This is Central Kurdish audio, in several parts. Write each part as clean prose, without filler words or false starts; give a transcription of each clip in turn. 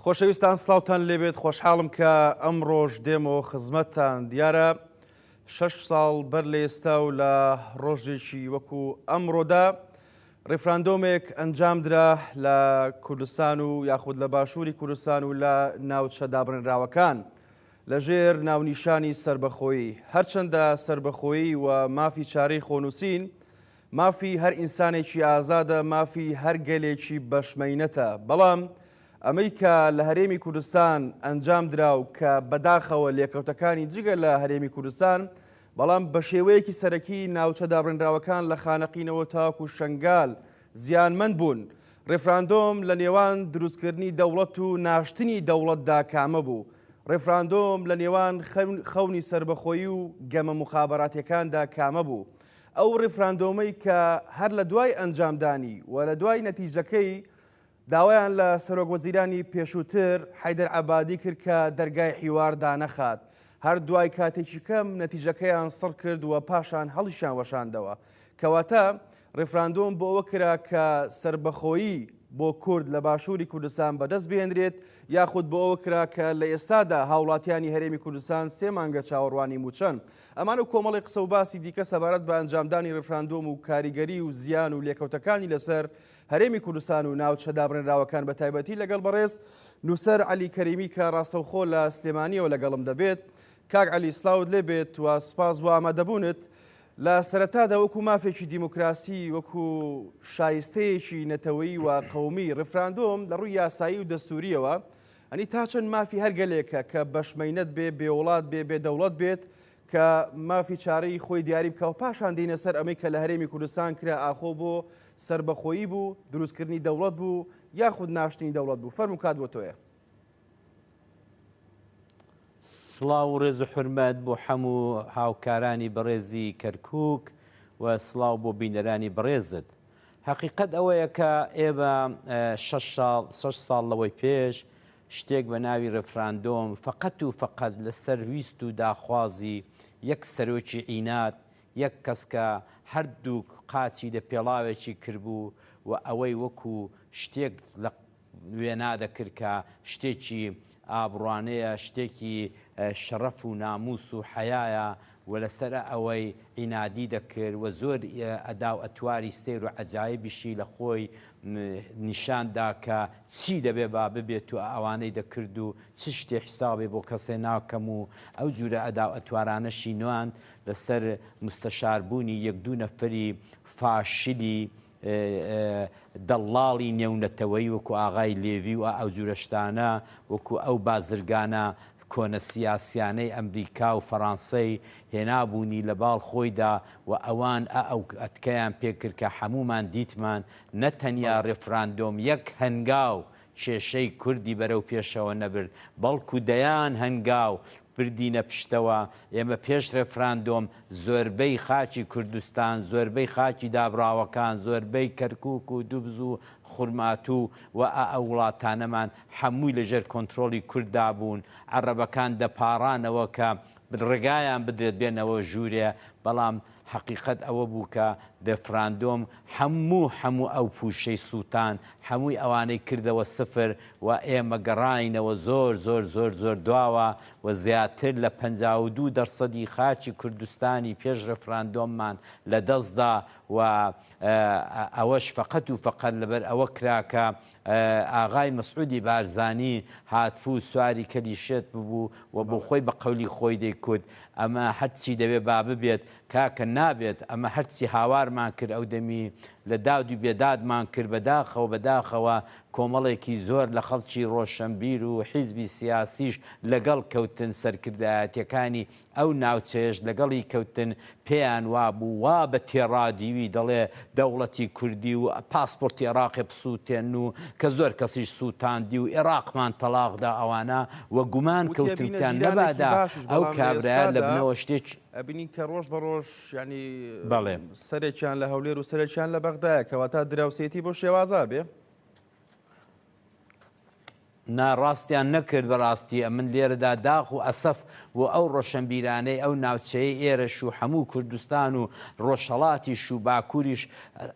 خۆشەویستان سڵاوتان لێبێت خۆشحاڵم کە ئەمڕۆژ دێمەوە خزمەتتان دیارە شەش ساڵ بەر لە ئێستا و لە ڕۆژێکی وەکو ئەمڕۆدا ڕیفراندۆمێک ئەنجامدرا لە کوردستان و یاخود لە باشووری کوردستان و لە ناوچە دابڕێنراوەکان لەژێر ناونیشانی سەربەخۆیی. هەرچەندە سەربەخۆیی و مافی چارەی خۆنووسین مافی هەر ئینسانێکی ئازادە، مافی هەر گەلێکی بەشمەینەتە، بەڵام ئەمەی کە لە هەرێمی کوردستان ئەنجام درا و کە بەداخەوە لێکەوتەکانی جگە لە هەرێمی کوردستان بەڵام بە شێوەیەکی سەرەکی ناوچە دابڕێنراوەکان لە خانەقینەوە تاوەکو شەنگال زیانمەند بوون. ڕێفراندۆم لە نێوان دروستکردنی دەوڵەت و ناشتنی دەوڵەتدا کامە بوو؟ ڕێفراندۆم لە نێوان خەونی سەربەخۆیی و گەمە موخابەراتیەکاندا کامە بوو؟ ئەو ڕێفراندۆمەی کە هەر لە دوای ئەنجامدانی و لە دوای نەتیجەکەی داوایان لە سەرۆک وەزیرانی پێشووتر حەیدەر عەبادی کرد کە دەرگای حیوار دانەخات، هەر دوای کاتێکی کەم نەتیجەکەیان سڕ کرد و پاشان هەڵیشیان وەشاندەوە. کەواتە ڕیفراندۆم بۆ ئەوە کرا کە سەربەخۆیی بۆ کورد لە باشووری کوردستان بەدەست بهێنرێت یاخود بۆ ئەوە کرا کە لە ئێستادا هاوڵاتیانی هەرێمی کوردستان سێ مانگە چاوەڕوانی مووچەن. ئەمانە و کۆمەڵی قسە و باسی دیکە سەبارەت بە ئەنجامدانی ڕیفراندۆم و کاریگەری و زیان و لێکەوتەکانی لەسەر هەرێمی کوردستان و ناوچە دابڕێنراوەکان بە تایبەتی لەگەڵ بەڕێز نووسەر عەلی کەریمی کە ڕاستەوخۆ لە سلێمانیەوە لەگەڵم دەبێت. کاک عەلی سلاوت لێ بێت و سپاس بۆ ئامادەبوونت. لە سەرەتادا وەکو مافێکی دیموکراسی وەکو شایستەیەکی نەتەوەیی و قەومی ڕیفراندۆم لە ڕووی یاسایی و دەستوریەوە ئەنی تا چەند مافی هەر گەلێکە کە بەشمەینەت بێ بێوڵات بێ بێ دەوڵەت بێت کە مافی چارەی خۆی دیاری بکە و پاشان دینە سەر ئەمەی کە لە هەرێمی کوردستان کرا ئاخۆ بۆ سربەخۆیی بوو دروستکردنی دەوڵەت بوو یاخود ناشتنی دەوڵەت بوو فەرموو کات بۆ تۆیە. سڵاو و ڕێز و حورمەت بۆ حەموو هاوکارانی بەڕێزی کەرکووک و سڵاو بۆ بینەرانی بەڕێزت. هەقیقەت ئەوەیە کە ئێمە شەش ساڵ شەش ساڵ لەوەی پێش شتێک بە ناوی ڕێفراندۆم فەقەت و فەقەت لەسەر ویست و داخوازی یەک سەرۆکی عیناد یەک کەس کە هەردووک قاچی لە پێڵاوێکی کربوو و ئەوەی وەکوو شتێک لە وێنا دەکرد کە شتێکی ئابڕوانەیە، شتێکی شەڕەف و ناموس و حەیایە و لەسەر ئەوەی عینادی دەکرد و زۆر ئەدا و ئەتواری سەیر و عەجایبیشی لە خۆی نیشان دا کە چی دەبێ با ببێت و ئەوانەی دەکرد و چ شتێ حیسابێ بۆ کەسێ ناکەم و ئەو جورە ئەدا و ئەتوارانەشی نواند لەسەر موستەشاربوونی یەک دوو نەفەری فاشلی دەڵاڵی نێونەتەوەیی وەکو ئاغای لێڤی و ئەو جورە شتانە، وەکو ئەو بازرگانە کۆنە سیاسیانەی ئەمریکا و فەڕانسەی هێنابوونی لە باڵ خۆیدا و ئەوان ئە ئەو ئەتکەیان پێ کرد کە حەموومان دیتمان نە تەنیا ڕێفراندۆم یەک هەنگاو کێشەی کوردی بەرەو پێشەوە نەبرد، بەڵکو دەیان هەنگاو بردینە پشتەوە، ئێمە پێش رێفراندۆم زۆربەی خاکی کوردستان، زۆربەی خاکی دابڕاوەکان، زۆربەی کەرکوک و دوبز و خورماتوو و ئە ئەو وڵاتانەمان حەمووی لە ژێر کۆنترۆڵی کورددا بوون، عەڕەبەکان دەپاڕانەوە کە ڕێگایان بدرێت بێنەوە ژوورێ، بەڵام حەقیقەت ئەوە بوو کە رێفراندۆم حەموو حەموو ئەو پووشەی سووتان، حەمووی ئەوانەی کردەوە سفر و ئێمە گەڕاینەوە زۆر زۆر زۆر زۆر دواوە و زیاتر لە 52 دەرسەدی خاکی کوردستانی پێش رێفراندۆممان لە دەست دا و ئەوەش فەقەت و فەقەت لەبەر ئەوە کرا کە ئاغای مەسعودی بارزانی هاتبوو سواری کەری شێت ببوو و بۆ خۆی بە قەولی خۆی دەیکوت ئەمە هەرچی دەوێ با ببێت، کاکە نابێت ئەمە هەرچی هاوارمان کرد ئەو دەمی لە داد و بێدادمان کرد بەداخەوە بەداخەوە کۆمەڵێکی زۆر لە خەڵکی ڕۆشەنبیر و حیزبی سیاسیش لەگەڵ کەوتن سەرکردایەتیەکانی ئەو ناوچەیەش لەگەڵی کەوتن پێیان وابوو وا بە تێڕادیوی دەڵێ دەوڵەتی کوردی و پاسپۆرتی ئێڕاقێ بسووتێنن و کە زۆر کەسیش سووتاندی و ئێڕاقمان تەڵاق دا ئەوانە وە گومان وتیە کەوتن بینە وتیان جیرانێکی نەبادا باشیش ئەو بەڵام لە کابرایە لە ئێستادا بنەوە شتێکی ئەبینین کە ڕۆژ بە ڕۆژ یانی بەڵێ. سەرێکیان لە هەولێر و سەرێکیان لە بەغدایە کەواتە دراوسێتی بەو شێوازە بێ. نا ڕاستیان نەکرد بەڕاستی ئەمن لێرەدا داخ و ئەسەف بۆ ئەو ڕۆشەنبیرانەی ئەو ناوچەیەی ئێرەش و هەموو کوردستان و ڕۆژهەڵاتیش و باکوریش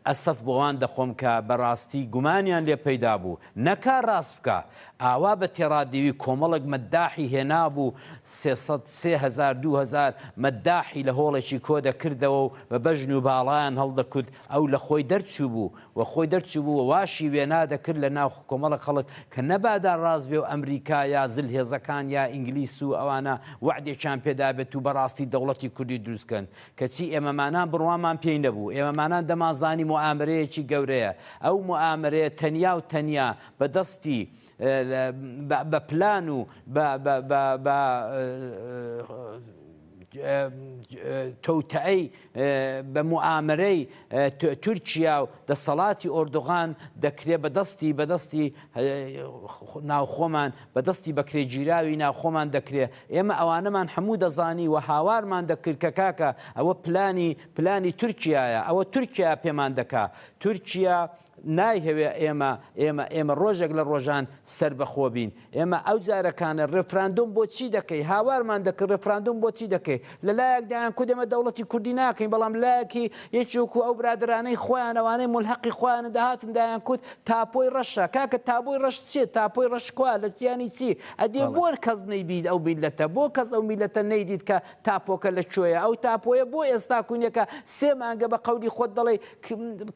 ئەسەف بۆوان دەخۆم کە بەڕاستی گومانیان لێ پەیدا بوو نەکا ڕاست بکا ئاوا بە تێڕادیوی کۆمەڵێک مەداحی هێنابوو 300 3000 2000 مەداحی لە هۆڵێکی کۆ دەکردەوە و بە بەژن و باڵایان هەڵدەکوت ئەو لە خۆی دەرچووبوو و خۆی دەرچووبوو و واشی وێنا دەکرد لە ناو کۆمەڵە خەڵک کە نەبادا ڕاست بێ و ئەمریکا یا زلهێزەکان یا ئینگلیس و ئەوانە وەعدێکیان پێدابێت و بەڕاستی دەوڵەتی کوردی دروست کەن. کەچی ئێمەمانان بڕوامان پێی نەبوو. ئێمەمانان دەمانزانی موئامەرەیەکی گەورەیە. ئەو موئامەرەیە تەنیا و تەنیا بە دەستی بە پلان و بە بە تەوتەئەی بە موئامەرەی تورکیا و دەسەڵاتی ئۆردوغان دەکرێ بە دەستی بە دەستی ناوخۆمان بە دەستی بەکرێگیراوی ناوخۆمان دەکرێ ئێمە ئەوانەمان هەموو دەزانی و هاوارمان دەکرد کە کاکە ئەوە پلانی پلانی تورکیایە ئەوە تورکیا پێمان دەکا تورکیا نایهەوێ ئێمە ئێمە ئێمە ڕۆژێک لە ڕۆژان سەربەخۆ بین ئێمە ئەو جارەکانە ڕێفراندۆم بۆ چی دەکەی هاوارمان دەکرد ڕێفراندۆم بۆ چی دەکەی لە لایەک دایان کورد ئێمە دەوڵەتی کوردی ناکەین بەڵام لایەکی یەکێک و ئەو برادەرانەی خۆیان ئەوانەی مولحەقی خۆیان دەهاتن دایان کوت تاپۆی ڕەشە کاکە تابۆی ڕەش چیە تاپۆی ڕەش کوا لە چیانی چی ئەدێ بۆ کەس نەیبیت ئەو میلەتە بۆ کەس ئەو میلەتە نەیدیت کە تاپۆکە لە کوێیە ئەو تاپۆیە بۆ ئێستا کونێکە سێ مانگە بە قەولی خۆت دەڵێی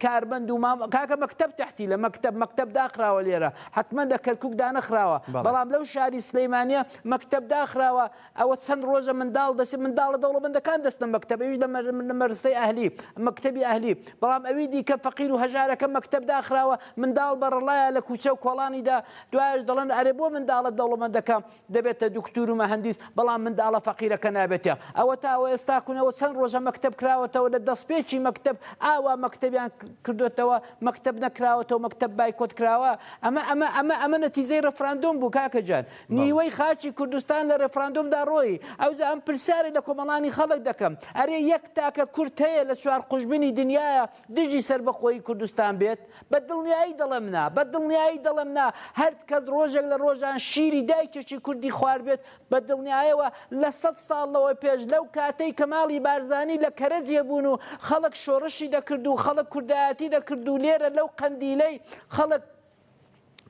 کارمەند و مام کاکە مەکتەب تەحتیلە مەکتەب مەکتەب داخراوە لێرە حتمما لە کەرکک دانەخراوە بەڵام لەو شاری سلەیمانە مەکتەب داخراوە ئەوە چەند ڕۆژە منداڵ دەچێت منداڵە دەوڵەمەندەکان دەچنە مەکتەب ئەویش لە مەرسەی ئەهلی مەکتەبی ئەهلی بەڵام ئەوی دیکە فەقیر و هەژارەکە مەکتەب داخراوە منداڵ بەڕەڵایە لە کوچە و کۆڵانیدا دوایش دەڵێن ئەرێ بۆ منداڵە دەوڵەمەندەکە دەبێتە دوکتور و مەهەندیس بەڵام منداڵە فەقیرەکە نابێتە ئەوە تا ئەوە ئێستا کونەوە چەند ڕۆژە مەکتەب کراوەتەوە لە دەستپێکی مەکتەب ئاوا مەکتەبیان کردوێتەوە مەکتەب نەکراوەتەوە مەکتەب بایکۆت کراوە ئەمە ئەمە ئەمە ئەمە نەتیجەی ڕفراندۆم بوو کاکە جان نیوەی خاکی کوردستان لە ڕێفراندۆمدا ڕۆیی. ئەوجا ئەم پرسیارە لە کۆمەڵانی خەڵک دەکەم، ئەرێ یەک تاکە کورد هەیە لە چوارقوژبنی دنیایا دژی سەربەخۆیی کوردستان بێت؟ بە دڵنیایی دەڵێم نا، بە دڵنیایی دەڵێم نا، هەر کەس ڕۆژێک لە ڕۆژان شیری دایکێکی کوردی خواربێت، بە دڵنیایەوە لە سەد ساڵ لەوە پێش لەو کاتەی کە ماڵی بارزانی لە کەرەجێ بوون و خەڵک شۆڕشی دەکرد و خەڵک کوردایەتی دەکرد و لێرە لەو قەندیلەی خەڵک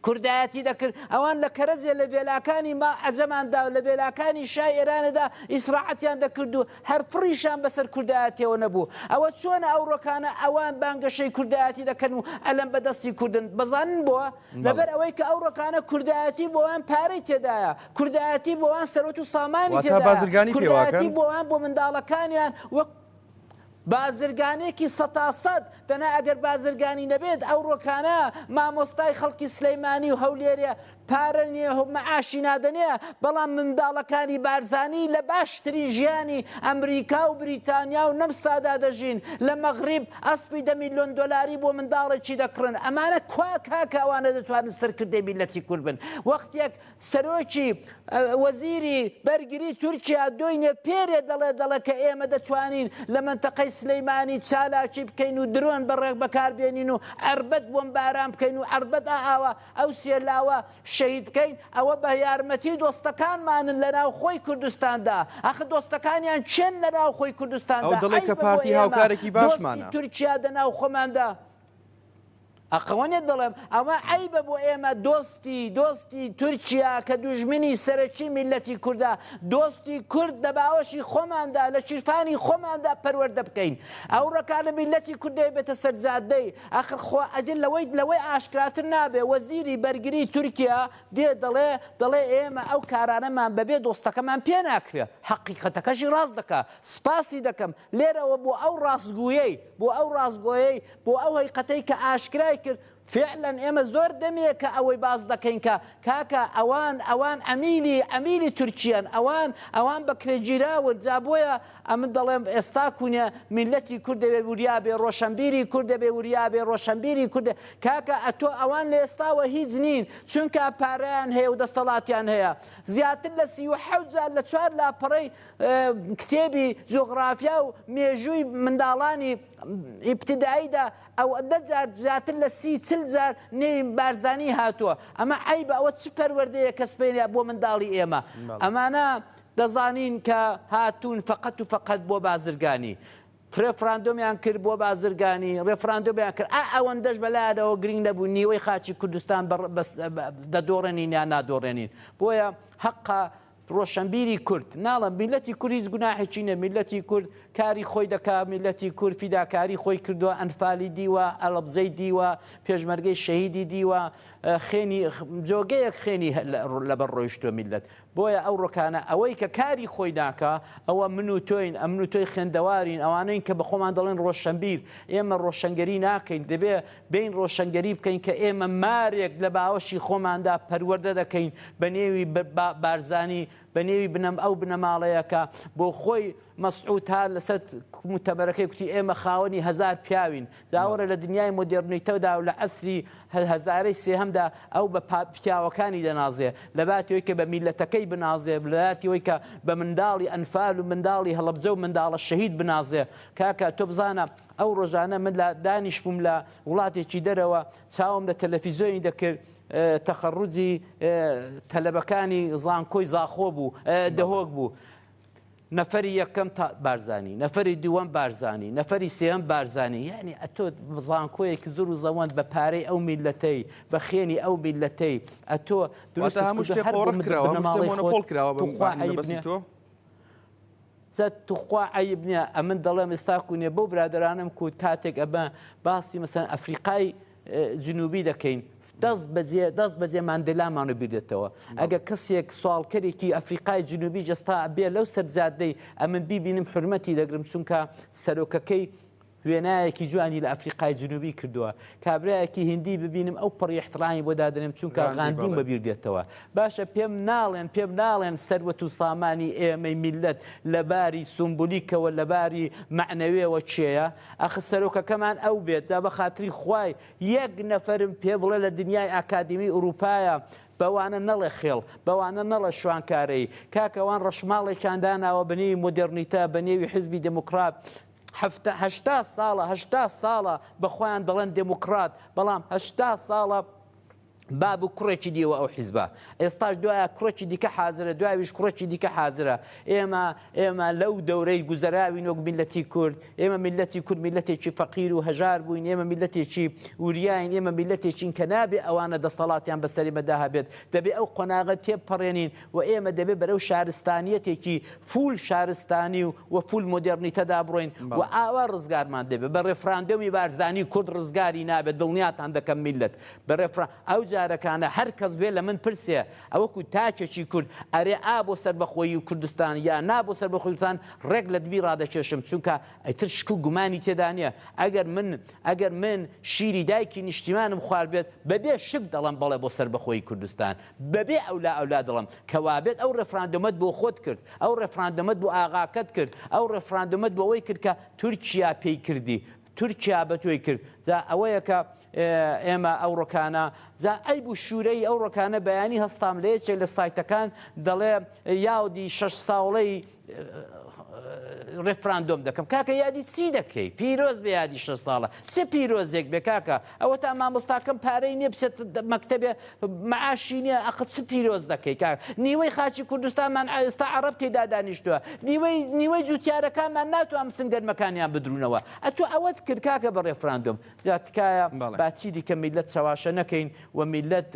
کوردایەتی دەکرد، ئەوان لە کەرەجێ لە ڤێلاکانی ما عەجەماندا و لە ڤێلاکانی شای ئێرانەدا ئیسراحەتیان دەکرد و هەر فڕیشان بەسەر کوردایەتیەوە نەبوو. ئەوە چۆنە ئەوڕۆکانە ئەوان بانگەشەی کوردایەتی دەکەن و ئەلەم بە دەستی کوردن؟ بەزانن بۆ؟ لەبەر ئەوەی کە ئەوڕۆکانە کوردایەتی بۆ ئەوان پارەی تێدایە، کوردایەتی بۆ ئەوان سەروەت و سامانی واتە تێدایە، بازرگانی پێوە کوردایەتی ئەکەن؟ بۆ ئەوان بۆ منداڵەکانیان وەک بازرگانێکی سەتاسەد، دەنا ئەگەر بازرگانی نەبێت ئەوڕۆکانە مامۆستای خەڵکی سلەیمانی و هەولێرێ پارە نیە و مەعاشی نادەنێ، بەڵام منداڵەکانی بارزانی لە باشترین ژیانی ئەمریکا و بریتانیا و نەمسادا دەژین، لە مەغریب ئەسپی دە میلۆن دۆلاری بۆ منداڵێکی دەکڕن، ئەمانە کوا کاکە ئەوانە دەتوانن سەرکردەی میللەتی کورد بن وەختێک سەرۆکی وەزیری بەرگری تورکیا دۆینێ پێرێ دەڵێ دەڵێ کە ئێمە دەتوانین لە مەنتەقەی سلەیمانی چالاکی بکەین و درۆن بە ڕێک بەکار بێنین و عەربەت بۆمباران بکەین و عەربەت ئاوا ئەو سێ لاوە شەهید بکەین ئەوە بە یارمەتی دۆستەکانمانن لە ناوخۆی کوردستاندا ئەخ دۆستەکانیان کێن لە ناوخۆی ئەو کوردستاندا دەڵێ کە عەیبە بۆ پارتی ئێمە هاوکارێکی دۆستی باشمانە. تورکیا دە ناوخۆماندا ئەقەوەنێ دەڵێم ئەوە عەیبە بۆ ئێمە دۆستی دۆستی تورکیا کە دوژمنی سەرەکی میللەتی کوردە دۆستی کورد لە باوەشی خۆماندا لە شیرفانی خۆماندا پەروەردە بکەین ئەو ڕەکانە میللەتی کورد دەیبێتە سەر جادەی ئەخر خۆ ئەدی لەوەی لەوەی ئاشکراتر نابێ وەزیری بەرگری تورکیا دێ دەڵێ دەڵێ ئێمە ئەو کارانەمان بەبێ دۆستەکەمان پێ ناکرێ حەقیقەتەکەشی ڕاست دەکا سپاسی دەکەم لێرەوە بۆ ئەو ڕاستگویەی بۆ ئەو ڕاستگۆیەی بۆ ئەو هەیقەتەی کە ئاشکرای کرد، فعلا ئێمە زۆر دەمێکە ئەوەی باس دەکەین کە کاکە ئەوان ئەوان عەمیلی عەمیلی تورکیەن ئەوان ئەوان بەکرێگیراون جا بۆیە ئەمن دەڵێم ئێستا کونێ میللەتی کورد دەبێ وریا بێ ڕۆشەنبیری کورد دەبێ وریا بێ ڕۆشەنبیری کورد کاکە ئەتۆ ئەوان لە ئێستاوە هیچ نین چونکە پارەیان هەیە و دەستەڵاتیان هەیە زیاتر لە 37 جار لە چوار لاپەڕەی کتێبی جوغرافیا و مێژووی منداڵانی ئیبتیداییدا ئەوەندە جار زیاتر لە 30. 40 جار نێوی بارزانی هاتووە ئەمە عەیبە ئەوە چ پەروەردەیە کە سبەینێ بۆ منداڵی ئێمە ئەمانە دەزانین کە هاتوون فەقەت و فەقەت بۆ بازرگانی ڕێفراندۆمیان کرد بۆ بازرگانی ڕێفراندۆمیان کرد ئا ئەوەندەش بەلایانەوە گرنگ نەبوو نیوەی خاکی کوردستان دەدۆڕێنین یان نادۆڕێنین بۆیە حەقە ڕۆشنبیری کورد ناڵم میلەتی کورد هیچ گوناحێکی نیە میلەتی کورد کاری خۆی دەکا میلەتی کورد فیداکاری خۆی کردووە ئەنفالی دیوە ئەڵبزەی دیوە پێشمەرگەی شەهیدی دیوە خێنی جۆگەیەک خێنی لەبەر ڕۆیشتوە میلەت بۆیە ئەو ڕۆکانە ئەوەی کە کاری خۆی ناکا ئەوە من و تۆین، ئەمن و تۆی خوێندەوارین، ئەوانەین کە بە خۆمان دەڵێن ڕۆشەنبیر، ئێمە ڕۆشەنگەری ناکەین، دەبێ بێین ڕۆشەنگەری بکەین کە ئێمە مارێک لە باوەشی خۆماندا پەروەردە دەکەین بە نێوی بارزانی، بە نێوی بنەم ئەو بنەماڵەیە کە بۆ خۆی مەسعود هات لەسەر موتەبەرەکەی کوتی ئێمە خاوەنی هەزار پیاوین، جا وەرە لە دنیای مۆدێرنیتەدا و لە عەسری هەزارەی سێهەمدا ئەو بە پیاوەکانی دەنازێ لە باتی ئەوەی کە بە میللەتەکەی بنازێ لە باتی ئەوەی کە بە منداڵی ئەنفال و منداڵی هەڵەبجە و منداڵە شەهید بنازێ کاکە تۆ بزانە ئەو ڕۆژانە من لە دانیشبووم لە وڵاتێکی دەرەوە چاوم لە تەلەفیزیۆنی دەکرد تەخەڕوجی تەلەبەکانی زانکۆی زاخۆ بوو دهۆک بوو نەفەری یەکەم بارزانی، نەفەری دووەم بارزانی، نەفەری سێیەم بارزانی، یانی ئەتۆ زانکۆیەکی زۆر و زەوەند بە پارەی ئەو میللەتەی، بە خێنی ئەو میللەتەی، ئەتۆ دروستت هەموو کردووە شتێک هەر بۆ قۆرخ کراوە، هەموو شتێک بنەماڵەی خۆت، مۆنۆپۆڵ کراوە بە توخوا عەیب مەبەستی نییە؟ تۆ؟ جا توخوا عەیب نییە ئەمن دەڵێم ئێستا کو نییە بەو برادەرانەم کو کاتێک ئەمە باسی مەسەلەن ئەفریقای جنوبی دەکەین دەست بەجێ دەست بەجێ ماندێلامان و بیردێتەوە ئەگەر کەسێک سواڵکەرێکی ئەفریقای جنوبی جەستا بێ لەو سەر جادەی ئەمن بیبینم حورمەتی دەگرم چونکە سەرۆکەکەی وێنایەکی جوانی لە ئەفریقای جنوبی کردووە کابرایەکی هندی ببینم ئەو پەڕی احترامی بۆ دادەنێم چونکە غاندی غاندیم بەڵێ. بەبیر دێتەوە باشە پێم ناڵێن پێم ناڵێن سەروەت و سامانی ئێمەی میللەت لە باری سومبولیکەوە لە باری مەعنەویەوە کێیە ئەخ سەرۆکەکەمان ئەو بێت جا بە خاتری خوای یەک نەفەرم پێ بڵێ لە دنیای ئاکادیمی ئوروپایە بەوانە نەڵێ خێڵ، بەوانە نەڵێ شوانکارەیی. کاکە ئەوان ڕەشماڵێکیان داناوە بە نێوی مۆدێڕنیتە، بە نێوی حیزبی دێموکڕات. حەفتا 80 ساڵە، 80 ساڵە بە خۆیان دەڵێن دێموکڕات، بەڵام 80 ساڵە باب و کوڕێکی دیوە ئەو حیزبە. ئێستاش دوایە کوڕێکی دیکە حازرە، دوایویش کوڕێکی دیکە حازرە. ئێمە ئێمە لەو دەورەی گوزەراوین وەک میللەتی کورد، ئێمە میللەتی کورد میللەتێکی فەقیر و هەژار بووین، ئێمە میللەتێکی وریاین، ئێمە میللەتێکین کە نابێ ئەوانە دەسەڵاتیان بەسەر ئێمەدا هەبێت، دەبێ ئەو قۆناغە تێبپەڕێنین و ئێمە دەبێ بەرەو شارستانیەتێکی full شارستانی و و full مۆدێڕنیتەدا بڕۆین و ئاوا ڕزگارمان دەبێ. بە ڕێفراندۆمی بارزانی کورد ڕزگاری نابێت، دڵنیاتان دەکەم میللەت بە ڕێفرا ئەو جارەکانە هەر کەس بێ لە من پرسێ ئەوەکو تاکێکی کورد ئەرێ ئا بۆ سەربەخۆیی و کوردستان یا نا بۆ سەربەخۆی کوردستان ڕێک لە دبی ڕادەکێشم چونکە ئیتر شک و گومانی تێدا نییە ئەگەر من ئەگەر من شیری دایکی نیشتیمانم خواردبێت بەبێ شک دەڵێم بەڵێ بۆ سەربەخۆیی کوردستان بەبێ ئەولا ئەولا دەڵێم کەوابێت ئەو ڕێفراندۆمەت بۆ خۆت کرد ئەو ڕێفراندۆمەت بۆ ئاغاکەت کرد ئەو ڕێفراندۆمەت بۆ ئەوەی کرد کە تورکیا پێی کردی تورکیا بە تۆی کرد جا ئەوەیە کە ئێمە ئەوڕۆکانە جا عەیب و شوورەی ئەوڕۆکانە بەیانی هەستام لە یەکێک لە سایتەکان دەڵێ یادی شەش ساڵەی ڕێفراندۆم دەکەم کاکە یادی چی دەکەی پیرۆز بێ یادی شەش ساڵە چ پیرۆزێک بێ کاکە ئەوە تا مامۆستاکەم پارەی نییە بچێت مەکتەبێ معاشی نییە ئەقە چ پیرۆز دەکەی کاک نیوەی خاچی کوردستانمان ئێستا عەڕەب تێدا دانیشتووە نیوەی نیوەی جوتیارەکانمان ناتوان بچن گەرمەکانیان بدرونەوە ئەتۆ ئەوەت کرد کاکە بە ڕێفراندۆم جا تکایە با چی دیکە میللەت چەواشە نەکەین و میللەت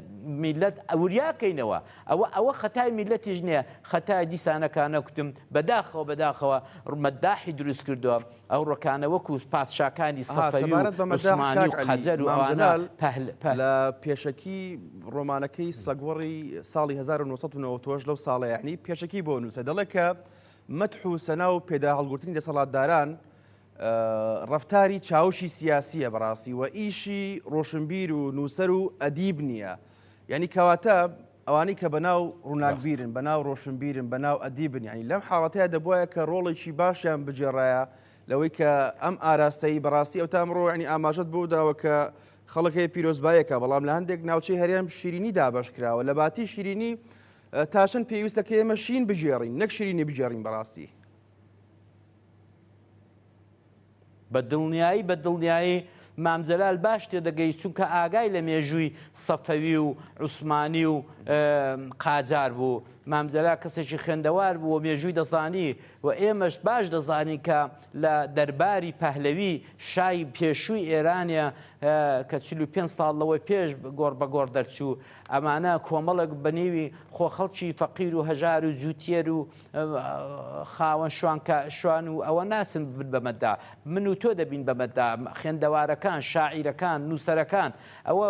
میللەت وریاکەینەوە ئەوە ئەوە خەتای میللەتیش نییە خەتای دیسانەکانە کوتم بەداخەوە بەداخەوە مەداحی دروست کردووە ئەو ڕۆکانە وەکو پادشاکانی سەفەوی و سەبارەت بە مەداح عوسمانی و کاک عەلی قەجەر و مام ئەوانە جەلال پەهل پە لە پێشەکی ڕۆمانەکەی سەگوەڕی ساڵی 1998 لەو ساڵە یعنی پێشەکی بۆ نووسە دەڵێ کە مەدح و سەنا و پێداهەڵگوتنی دەسەڵاتداران ڕەفتاری چاوشی سیاسیە بەڕاستی و ئیشی ڕۆشنبیر و نووسەر و ئەدیب نییە یعنی کەواتە ئەوانەی کە بەناو ڕووناکبیرن بەناو ڕۆشنبیرن بەناو ئەدیبن یعنی لەم حاڵەتەیە دەبواە کە ڕۆڵێکی باشیان بگێڕایە لەوەی کە ئەم ئاراستەی بەڕاستی ئەو تامڕۆ ینی ئاماژەت بۆ داوە کە خەڵک هەیە پیرۆزبایەکە بەڵام لە هەندێک ناوچەی هەرێم شیرینی دابەش کراوە لە باتی شیرینی تا چەند پێویستە کە ئێمە شین بگێڕین نەک شیرینی بگێڕین بەڕاستی. بە دڵنیایی بە دڵنیایی مام جەلال باش تێدەگەی چونکە ئاگای لە مێژووی سەفەوی و عوسمانی و قاجار بوو. مام جەلال کەسێکی خوێندەوار بوو و مێژووی دەزانی و ئێمەش باش دەزانین کە لە دەرباری پەهلەوی شای پێشووی ئێرانە کە 45 ساڵ لەوەی پێش گۆڕ بە گۆڕ دەرچوو ئەمانە کۆمەڵێک بە نێوی خۆ خەڵکی فەقیر و هەژار و جووتیەر و خاوەن شوان شوان و ئەوە ناچن ببن بە مەدا من و تۆ دەبین بە مەدا خوێندەوارەکان شاعیرەکان نووسەرەکان ئەوە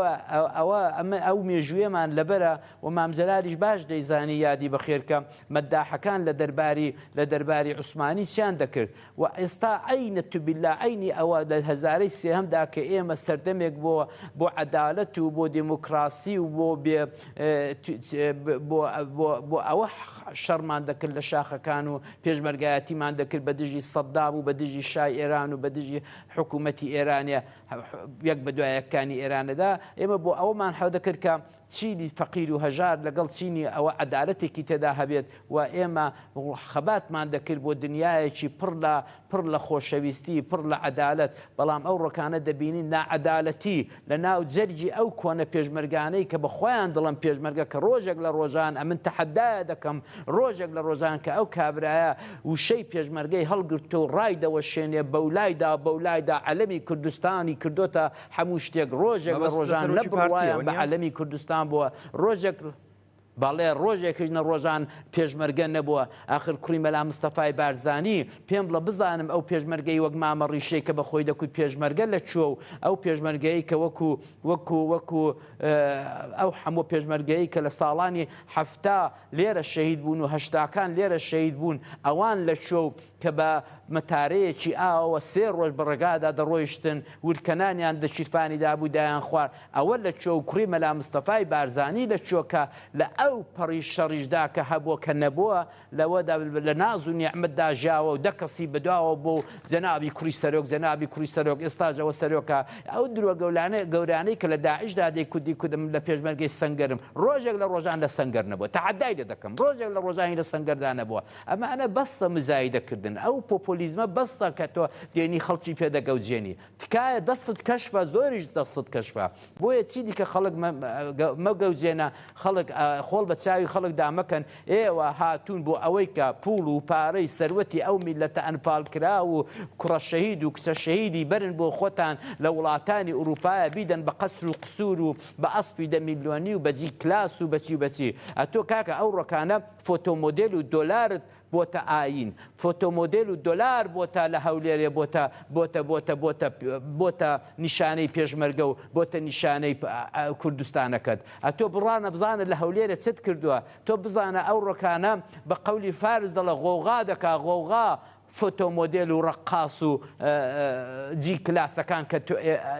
ئەوە ئەمە ئەو مێژوویەمان لەبەرە و مام جەلالیش باش دەیزانی یادی بەخێر کە مەداحەکان لە دەرباری لە دەرباری عوسمانی چیان دەکرد و ئێستا عەینە توبیلا عەینی ئەوە لە هەزارەی سێهەمدا کە ئێمە سەردەمێک بۆ بۆ عەدالەت و بۆ دێموکراسی و بۆ بێ بۆ بۆ بۆ ئەوە شەڕمان دەکرد لە شاخەکان و پێشمەرگایەتیمان دەکرد بە دژی سەدام و بە دژی شای ئێران و بە دژی حکوومەتی ئێرانە یەک بە دوای یەکانی ئێرانەدا ئێمە بۆ ئەوەمان حەو دەکرد کە چینی فەقیر و هەژار لەگەڵ چینی ئەوە عەدالەتێکی تێدا هەبێت و ئێمە خەباتمان دەکرد بۆ دنیایەکی پڕ لە پڕ لە خۆشەویستی پڕ لە عەدالەت بەڵام ئەو ڕۆکانە دەبینین ناعەدالەتی لە ناو جەرگی ئەو کۆنە پێشمەرگانەی کە بە خۆیان دڵم پێشمەرگە کە ڕۆژێک لە ڕۆژان ئەمن تەحەدایە دەکەم ڕۆژێک لە ڕۆژان کە ئەو کابرایە وشەی پێشمەرگەی هەڵگرتو و ڕای دەوەشێنێ بەولایدا بەولایدا عەلەمی کوردستانی کردۆتە هەموو شتێک ڕۆژێک لە مەبەست لە ڕۆژان نە سەرۆکی بڕوایان پارتیەوە بە نییە؟ عەلەمی کوردستان بووە ڕۆژێک بەڵێ ڕۆژێکیش نە ڕۆژان پێشمەرگە نەبووە ئاخر کوڕی مەلا مستەفای بارزانی پێم بڵە بزانم ئەو پێشمەرگەی وەک مامە ڕیشەی کە بە خۆی دەکوت پێشمەرگە لە کوێ و ئەو پێشمەرگەی کە وەکو وەکو وەکو ئەو هەموو پێشمەرگەی کە لە ساڵانی حەفتا لێرە شەهید بوون و هەشتاکان لێرە شەهید بوون ئەوان لە کوێ و کە بە مەتارەیەکی ئاوەوە سێ ڕۆژ بە ڕێگادا دەڕۆیشتن، ورکەنانیان دە شیرفانی دابوو دایانخوارد، ئەوە لە کوێ و کوڕی مەلا مستەفای بارزانی لە کوێ کە لە ئەو پەڕی شەڕیشدا کە هەبووە کە نەبووە لەوەدا لە ناز و نیعمەتدا ژیاوە و دە کەسی بەدواوە بوو و جەنابی کوڕی سەرۆک جەنابی کوڕی سەرۆک ئێستاش ئەوە سەرۆکە ئەو درۆ گەولانە گەورانەی کە لە داعشدا دەیکوت دیکوت من لە پێشمەرگەی سەنگەرم ڕۆژێک لە ڕۆژان لە سەنگەر نەبووە تەحەدای لێ دەکەم ڕۆژێک لە ڕۆژانی لە سەنگەردا نەبووە ئەمانە بەسە مزایدە کردن ئەو پۆپۆلیزمە بەسە کە تۆ دێنی خەڵکی پێ دەگەوجێنی تکایە دەستت کەشفە زۆریش دەستت کەشفە بۆیە چی دیکە خەڵک مەگەوجێنە خەڵک خۆڵ بە چاوی خەڵک دامەکەن ئێوە هاتوون بۆ ئەوەی کە پوڵ و پارەی سەروەتی ئەو میلەتە ئەنفال کرا و کوڕە شەهید و کچە شەهیدی بەرن بۆ خۆتان لە وڵاتانی ئوروپایە بیدەن بە قەسر و قسوور و بە ئەسپی دە میلیۆنی و بە جی کلاس و بەچی و بەچی ئەتۆ کاکە ئەو ڕۆکانە فۆتۆمۆدێل و دۆلارت بۆتە ئایین فۆتۆمۆدێل و دۆلار بۆتە لە هەولێرێ بۆتە بۆتە بۆتە بۆتە بۆتە نیشانەی پێشمەرگە و بۆتە نیشانەی کوردستانەکەت ئەتۆ بڕانە بزانە لە هەولێرێ چت کردووە تۆ بزانە ئەو ڕۆکانە بە قەولی فارس دەڵێ غۆغا دەکا غۆغا فۆتۆ مۆدێل و ڕەقاس و جی کلاسەکان کە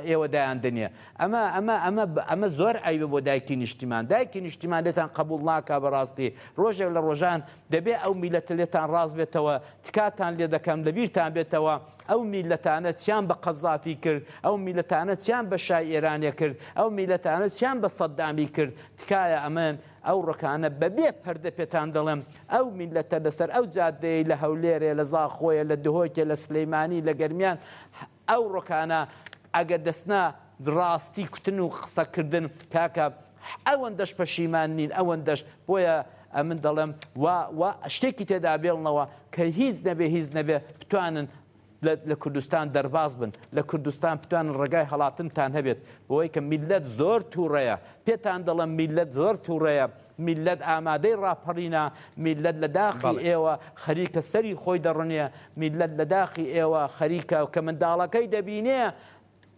ئێوە دایان دنێ ئەمە ئەمە ئەمە ئەمە زۆر عەیبە بۆ دایکی نیشتیمان دایکی نیشتیمان لێتان قبوڵ ناکا بەڕاستی ڕۆژێک لە ڕۆژان دەبێ ئەو میلەتە لێتان ڕاست بێتەوە تکاتان لێ دەکەم لەبیرتان بێتەوە ئەو میلەتانە چیان بە قەزافی کرد ئەو میلەتانە چیان بە شای ئێرانێ کرد ئەو میلەتانە چیان بە سەدامی کرد تکایە ئەمن ئەو ڕکانە بەبێ پەردە پێتان دەڵێم ئەو میللەتە لەسەر ئەو جادەیەی لە هەولێرێ لە زاخۆیە لە دهۆکێ لە سلیمانی لە گەرمیان ئەو ڕکانە ئەگەر دەستنا ڕاستی کوتن و قسەکردن کاکە ئەوەندەش پەشیمان نین ئەوەندەش بۆیە ئەمن دەڵێم وا وا شتێکی تێدا بێڵنەوە کە هیچ نەبێ هیچ نەبێ بتوانن لە کوردستان دەرباز بن، لە کوردستان بتوانن ڕێگای هەڵاتنتان هەبێت، بەوەی کە میللەت زۆر توڕەیە، پێتان دەڵێم میللەت زۆر توڕەیە، میللەت ئامادەی ڕاپەڕینە، میللەت لە داخی ئێوە خەریکە سەری خۆی دەڕنێ، میللەت لە داخی ئێوە خەریکە کە منداڵەکەی دەبینێ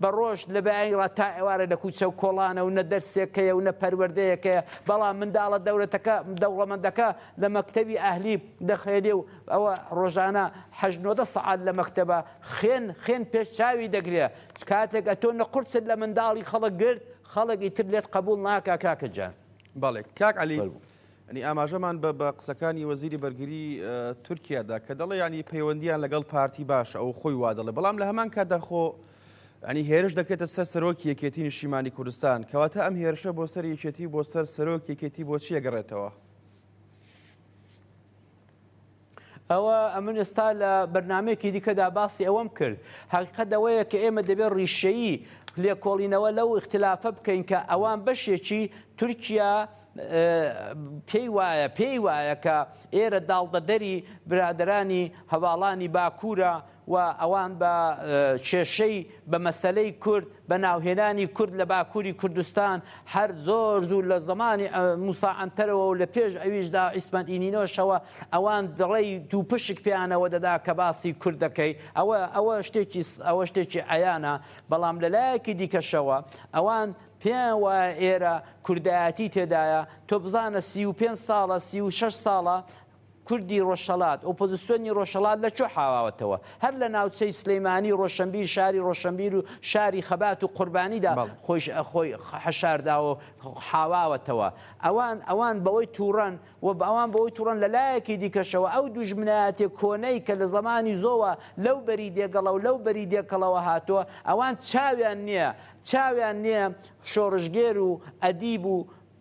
بە ڕۆژ لە بەیانی ڕا تا ئێوارە لە کوچە و کۆڵانە و نە دەرسێک هەیە و نە پەروەردەیەک هەیە، بەڵام منداڵە دەولەتەکە دەوڵەمەندەکە لە مەکتەبی ئەهلی دەخوێنێ و ئەوە ڕۆژانە هەشت نۆدە سەعات لە مەکتەبە خوێن خوێن پێش چاوی دەگرێ کاتێک ئەتۆ نە قورست لە منداڵی خەڵک گرت خەڵک ئیتر لێت قەبووڵ ناکا کاکە جان. بەڵێ کاک عەلی ینی ئاماژەمان بە بە قسەکانی وەزیری بەرگری تورکیادا کە دەڵێ ینی پەیوەندیان لەگەڵ پارتی باشە ئەو خۆی وا دەڵێ بەڵام لە هەمان کاتدا خۆ ینی هێرش دەکرێتە سەر سەرۆکی یەکێتی نیشتیمانی کوردستان کەواتە ئەم هێرشە بۆ سەر یەکێتی بۆ سەر سەرۆک یەکێتی بۆ چیە گەڕێتەوە؟ ئەوە ئەمن ئێستا لە بەرنامەیەکی دیکەدا باسی ئەوەم کرد. حەقیقەت ئەوەیە کە ئێمە دەبێت ڕیشەیی لێکۆڵینەوە لەو ئیختلافە بکەین کە ئەوان بەشێکی تورکیا پێی وایە پێی وایە کە ئێرە داڵدەدەری برادەرانی هەواڵانی باکوورە و ئەوان بە کێشەی بە مەسەلەی کورد بە ناوهێنانی کورد لە باکووری کوردستان هەر زۆر زوو لە زەمانی موسا عەنتەرەوە و لە پێش ئەویشدا عیسمەت ئینینۆشەوە ئەوان دڕەی دووپشک پێیانەوە دەدا کە باسی کورد دەکەی ئەوە ئەوە شتێکی ئەوە شتێکی عەیانە بەڵام لە لایەکی دیکەشەوە ئەوان پێیان وایە ئێرە کوردایەتی تێدایە تۆ بزانە 35 ساڵە 36 ساڵە کوردی ڕۆژهەڵات، ئۆپۆزسیۆنی ڕۆژهەڵات لە کوێ حاواوەتەوە؟ هەر لە ناوچەی سلێمانی، ڕۆشەنبیر، شاری ڕۆشەنبیر و شاری خەبات و قوربانیدا خۆی خۆی حەشارداوە و حاواوەتەوە. ئەوان ئەوان بەوەی تووڕەن و ئەوان بەوەی تووڕەن لە لایەکی دیکەشەوە ئەو دوژمنایەتیە کۆنەی کە لە زەمانی زۆوە لەو بەری دێگەڵە و لەو بەری دێکەڵەوە هاتووە ئەوان چاویان نییە چاویان نییە شۆڕشگێر و ئەدیب و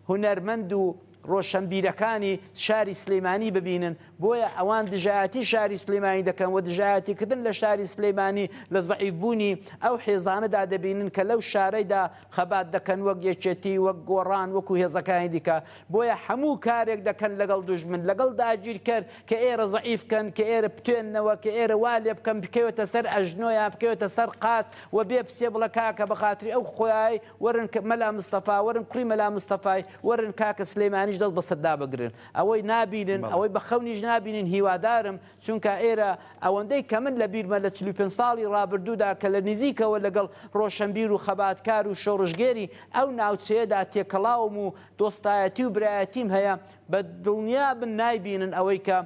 هونەرمەند و ڕۆشەنبیرەکانی شاری سلیمانی ببینن، بۆیە ئەوان دژایەتی شاری سلیمانی دەکەن و دژایەتیکردن لە شاری سلیمانی لە زەعیف بوونی ئەو حێزانەدا دەبینن کە لەو شارەیدا خەبات دەکەن وەک یەکێتی وەک گۆڕان وەکو هێزەکانی دیکە بۆیە هەموو کارێک دەکەن لەگەڵ دوژمن لەگەڵ داگیرکەر کە ئێرە زەعیف کەن کە ئێرە بتوێننەوە کە ئێرە وا لێ بکەن بکەوێتە سەر ئەژنۆ یان بکەوێتە سەر قاچ و بێ پسێ بڵێ کاکە بەخاتری ئەو خۆیای وەرن مەلا مستەفا وەرن کوڕی مەلا مستەفای وەرن کاکە سلێمانیش دەست بەسەردا بگرن ئەوەی نابینن ئەوەی بە خەونیش نابینن هیوادارم چونکە ئێرە ئەوەندەی کە من لە بیرمە لە 45 ساڵی ڕابردوودا کە لە نزیکەوە لەگەڵ ڕۆشنبیر و خەباتکار و شۆڕشگێری ئەو ناوچەیەدا تێکەڵاوم و دۆستایەتی و برایەتیم هەیە بە دڵنیا بن نایبینن ئەوەی کە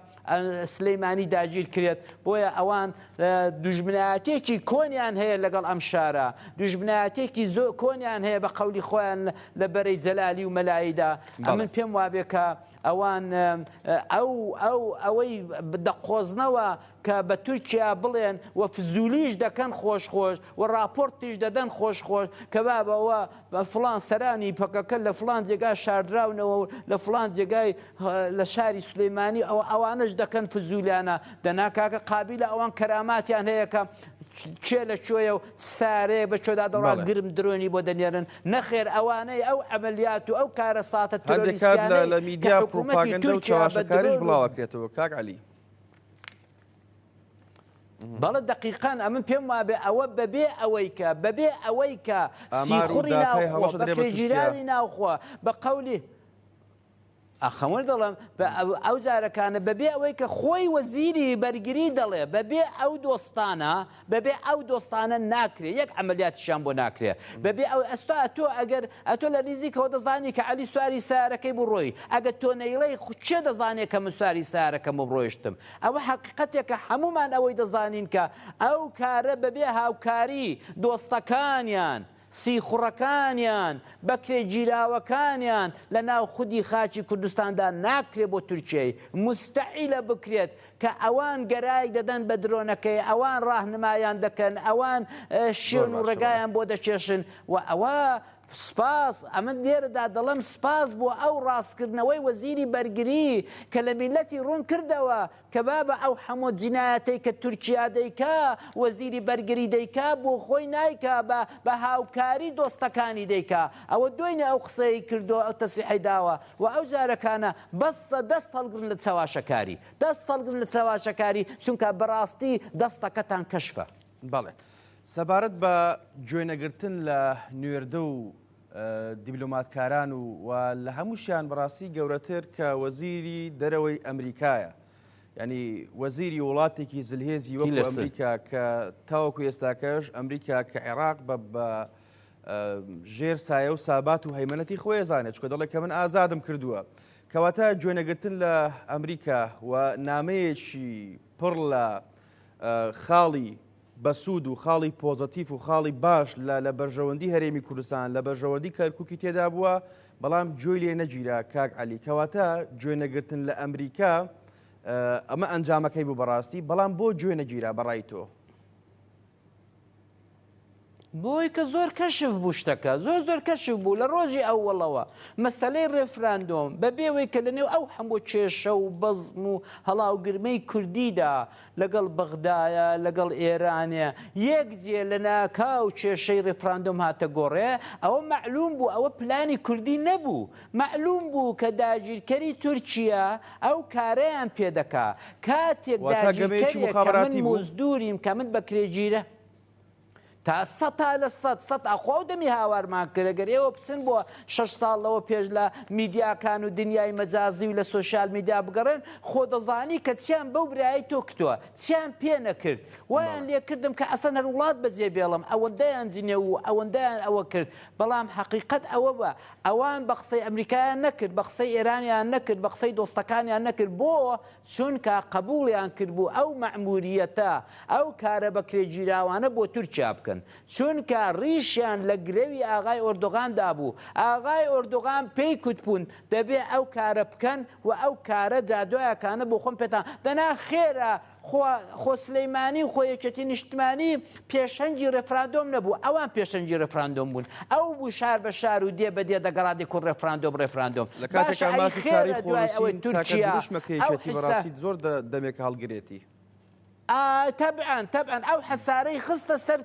سلیمانی داگیر کرێت، بۆیە ئەوان دوژمنایەتێکی کۆنیان هەیە لەگەڵ ئەم شارە، دوژمنایەتێکی زۆر کۆنیان هەیە بە قەولی خۆیان لە بەرەی جەلالی و مەلاییدا، ئەمن پێم وابێ کە ئەوان ئەو ئەو ئەوەی دەقۆزنەوە کە بە تورکیا بڵێن و فزولیش دەکەن خۆش خۆش و ڕاپۆرتیش دەدەن خۆش خۆش کە بابە ئەوە فڵان سەرانی پەکەکە لە فڵان جێگا شاردراونەوە و لە فڵان جێگای لە شاری سلەیمانی ئەوە ئەوانەش دەکەن فزولیانە دەنا کاکە قابیلە ئەوان کەراماتیان هەیە کە کێ لە کوێیە و سارەیە بە کوێدا دەڕا گرم درۆنی بۆ دەنێرن نەخێر ئەوانەی ئەو عەمەلیات و ئەو کارەساتە هەندێک کات ترۆریستیانەی لە کە میدیا حکوومەتی پروپاگەندە و تورکیا بە چەواشەکاریش درۆن و بڵاوەکرێتەوە کاک عەلی. بەڵێ دەقیقەن ئەمن پێم وابێ ئەوە بەبێ ئەوەی کە بەبێ ئەوەی کە ئامار و سیخوڕی داتای ناوخۆ هەڵەش بە دەدرێ بە تورکیا. کرێگیراوی ناوخۆ بە قەولی ئەخەمەوە دەڵێم بە ئەو جارەکانە بەبێ ئەوەی کە خۆی وەزیری بەرگری دەڵێ بەبێ ئەو دۆستانە بەبێ ئەو دۆستانە ناکرێ یەک عەمەلیاتیشیان بۆ ناکرێ بەبێ ئەو ئەستا ئەتۆ ئەگەر ئەتۆ لە نزیکەوە دەزانی کە عەلی سواری سەیارەکەی بوو ڕۆی ئەگەر تۆ نەیڵێی خو کێ دەزانێ کە من سواری سەیارەکەم بووم ڕۆیشتم ئەوە حەقیقەتێکە هەموومان ئەوەی دەزانین کە ئەو کارە بەبێ هاوکاری دۆستەکانیان سیخوڕەکانیان، بەکرێگیراوەکانیان لە ناو خودی خاکی کوردستاندا ناکرێت بۆ تورکیەی موستەحیلە بکرێت کە ئەوان گەرایک دەدەن بە درۆنەکەی، ئەوان ڕاهنمایان دەکەن، ئەوان زۆر شوێن و باشە بەڵێ. ڕێگایان بۆ دەکێشن و ئەوە سپاس، ئەمن لێرەدا دەڵێم سپاس بۆ ئەو ڕاستکردنەوەی وەزیری بەرگری کە لە میللەتی ڕوون کردەوە کە بابە ئەو حەمۆ جینایەتەی کە تورکیا دەیکا وەزیری بەرگری دەیکا بۆ خۆی نایکا بە بە هاوکاری دۆستەکانی دەیکا ئەوە دۆینێ ئەو قسەیەی کردوە ئەو تەسریحەی داوە و ئەو جارەکانە بەسە دەست هەڵگرن لە چەواشەکاری دەست هەڵگرن لە چەواشەکاری چونکە بەڕاستی دەستەکەتان کەشفە. بەڵێ سەبارەت بە گوێنەگرتن لە نوێردە و دیبلۆماتکاران و و لە هەمووشیان بەڕاستی گەورەتر کە وەزیری دەرەوەی ئەمریکایە ینی وەزیری وڵاتێکی زلهێزی وەکو ئەمریکا کە تاوەکو ئێستاکەش ئەمریکا کە عێراق بە بە ژێر سایە و سابات و هەیمنەتی خۆی زانێت چکە دەڵێ کە من ئازادم کردووە کەواتە گوێنەگرتن لە ئەمریکا و نامەیەکی پڕ لە خاڵی بەسوود و خاڵی پۆزەتیف و خاڵی باش لە لە بەرژەوەندی هەرێمی کوردستان لە بەرژەوەندی کەرکوکی تێدا بووە بەڵام گوێی لێ نەگیرا کاک عەلی کەواتە گوێ نەگرتن لە ئەمریکا ئەمە ئەنجامەکەی بوو بەڕاستی بەڵام بۆ گوێ نەگیرا بەڕای تۆ؟ بۆی کە زۆر کەشف بوو شتەکە زۆر زۆر کەشف بوو لە ڕۆژی ئەوەڵەوە مەسەلەی ڕێفراندۆم بە بێوەی کە لە نێو ئەو هەموو کێشە و بەزم و هەڵاوگرمەی کوردیدا لەگەڵ بەغدایە لەگەڵ ئێرانێ یەک جێ لە ناکاو کێشەی ڕێفراندۆم هاتە گۆڕێ ئەوە مەعلوم بوو ئەوە پلانی کوردی نەبوو مەعلوم بوو کە داگیرکەری تورکیا ئەو کارەیان پێ دەکا کاتێک واتە گەمەیەکی داگیرکەرێک کە من موخابەراتی بوو؟ مزدوریم کە من بەکرێگیرە تا سەتا لە سەد سەد ئەخوا و دەمی هاوارمان کرد ئەگەر ئێوە بچن بۆ شەش ساڵ لەوە پێش لە میدیاکان و دنیای مەجازی و لە سۆشیال میدیا بگەڕێن خۆ دەزانی کە چیان بەو برایەی تۆ کتوە چیان پێ نەکرد وایان لێ کردم کە ئەسەن هەر وڵات بەجێ بێڵم ئەوەندەیان جنێو و ئەوەندەیان ئەوە کرد بەڵام حەقیقەت ئەوە بە ئەوان بە قسەی ئەمریکایان نەکرد بە قسەی ئێرانیان نەکرد بە قسەی دۆستەکانیان نەکرد بۆ چونکە قەبوڵیان کردبوو ئەو مەعموریەتە، ئەو کارە بەکرێگیراوانە بۆ تورکیا بکەن. چونکە ڕیشیان لە گرەوی ئاغای ئۆردوغان دابوو. ئاغای ئۆردوغان پێی کوتبوون دەبێ ئەو کارە بکەن و ئەو کارە دادوایەکانە بۆ خۆم پێتان دەنا خێرە خۆ خۆ سلیمانی و خۆ یەکێتی نیشتمانی پێشەنگی ڕێفراندۆم نەبوو ئەوان پێشەنگی ڕێفراندۆم بوون ئەو بوو شار بە شار و دێ بە دێ دەگەڕا دەیکوت ڕێفراندۆم ڕێفراندۆم لە کاتێکا باشە ئەی مافی چارەی خێرە دوای ئەوەی خۆنووسین تاکە تورکیا دروشمە کە ئەو یەکێتی حیسە بەڕاستی زۆر دەمێکە هەڵگرێتی. ئا تەبعەن تەبعەن ئەو حەسارەی خستە سەر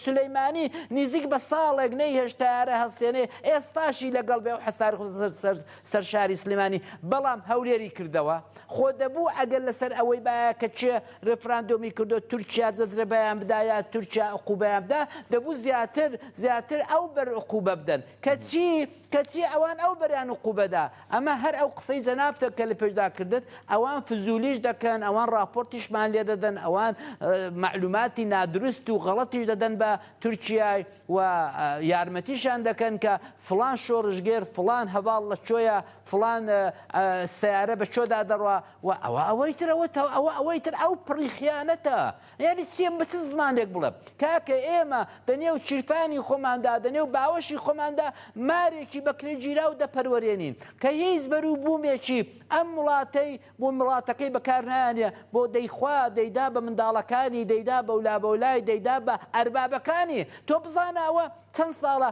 سولەیمانی نیزیک بە ساڵێک نەیهێشت تەیارە هەستێنێ ئێستاشی لەگەڵ بێ ئەو حەسارەی خستە سەر سەر سەر شاری سلێمانی بەڵام هەولێری کردەوە خۆ دەبوو ئەگەر لەسەر ئەوەی بایە کە کێ ڕێفراندۆمی کردو تورکیا جەزرەبەیان بدا یا تورکیا عقوبەیان بدا دەبوو زیاتر زیاتر ئەو بەر عقوبە بدەن کەچی کەچی ئەوان ئەو بەریان عقوبەدا ئەمە هەر ئەو قسەی جەنابتە کە لە پێشدا کردت ئەوان فزولیش دەکەن ئەوان ڕاپۆرتیشمان لێ دەدەن ئەوان مەعلوماتی نادروست و غەڵەتیش دەدەن بە تورکیای و یارمەتیشیان دەکەن کە فڵان شۆڕشگێر فڵان هەڤاڵ لە کوێیە فڵان سەیارە بە کوێدا دەڕوا و ئەوە ئەوەی تر ئەوە ئەوە ئەوەی تر ئەو پڕی خیانەتە یعنی چیە بە چ زمانێک بڵێم کاکە ئێمە دەنێو چیرفانی خۆماندا دەنێو باوەشی خۆماندا مارێکی بەکرێ گیراو دەپەروەرێنین کە هیچ بەروو بوومێکی ئەم وڵاتەی بۆ مڵاتەکەی بەکار نایەنێ بۆ دەیخوا دەیدا بە منداڵەکانی دەیدا بەولابەولای دەیدا بە ئەربابەکانی تۆ بزانە ئەوە چەند ساڵە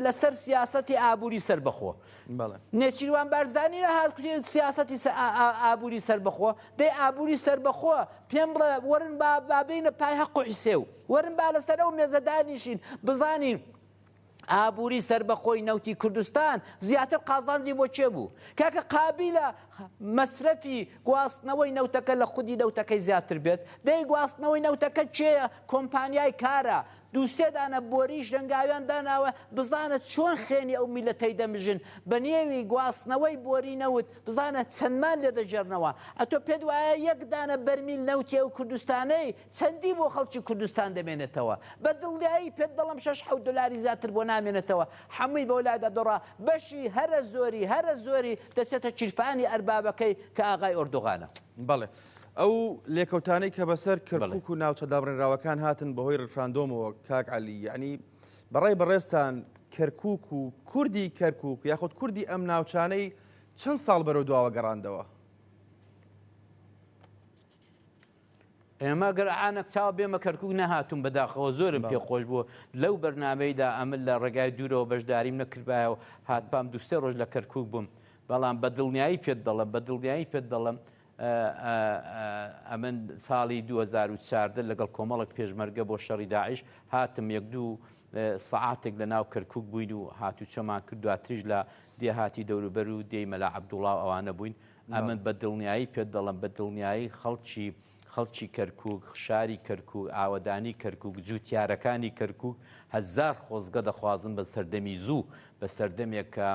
لەسەر سیاسەتی ئابووری سەربەخۆ نێچیروان بارزانی نەهات کوتی سیاسەتی ئابووری سەربەخۆ دەی ئابووری سەربەخۆ پێم بڵێ وەرن با با بینە پای هەق و حسێو وەرن با لەسەر ئەو مێزە دانیشین بزانین ئابووری سەربەخۆی نەوتی کوردستان زیاتر قازانجی بۆ کێ بوو؟ کاکە قابیلە مەسرەفی گواستنەوەی نەوتەکە لە خودی نەوتەکەی زیاتر بێت؟ دەی گواستنەوەی نەوتەکە کێیە؟ کۆمپانیای کارە دوو سێ دانە بۆری ژەنگاویان داناوە بزانە چۆن خوێنی ئەو میللەتەی دەمژن بە نێوی گواستنەوەی بۆری نەوت بزانە چەندمان لێ دەگێڕنەوە ئەتۆ پێت وایە یەک دانە بەرمیل نەوتی ئەو کوردستانەی چەندی بۆ خەڵکی کوردستان دەمێنێتەوە؟ بە دڵنیایی پێت دەڵێم شەش حەوت دۆلاری زیاتر بۆ نامێنێتەوە، حەمووی بەولادا دەڕوا، بەشی هەرە زۆری هەرە زۆری دەچێتە کیرفانی ئەربابەکەی کە ئاغای ئۆردوغانە. بەڵێ. ئەو لێکەوتانەی کە بەسەر کەرکوک و ناوچە دابڕێنراوەکان هاتن بەهۆی ڕیفراندۆمەوە کاک عەلی، یەعنی بەڕای بەڕێزتان کەرکوک و کوردی کەرکوک یاخود کوردی ئەم ناوچانەی چەند ساڵ بەرەو دواوە گەڕاندەوە؟ ئێمە گەر عانەک چاو بێمە کەرکوک نەهاتووم بەداخەوە زۆرم پێ خۆش بوو لەو بەرنامەیدا ئەمن لە ڕێگای دوورەوە بەشداریم نەکردبایە و هاتبام دوو سێ ڕۆژ لە کەرکوک بووم بەڵام بە دڵنیایی پێت دەڵێم بە دڵنیایی پێت دەڵێم ئەمن ساڵی 2014 لەگەڵ کۆمەڵک پێشمەرگە بۆ شەڕی داعش هاتم یەک دوو سەعاتێک لە ناو کەرکک بووین و هاتوچۆمان کرد دواتریش لە دێهاتی دەوروبەر و دێی مەلا عەبدوڵا و ئەوانە بووین ئەمن بە دڵنیایی پێت دەڵێم بە دڵنیایی خەڵکی خەڵکی کەرکوک، شاری کەرکوک، ئاوەدانی کەرکوک، جوتیارەکانی کەرکوک هەزار خۆزگە دەخوازن بە سەردەمی زوو، بە سەردەمێک کە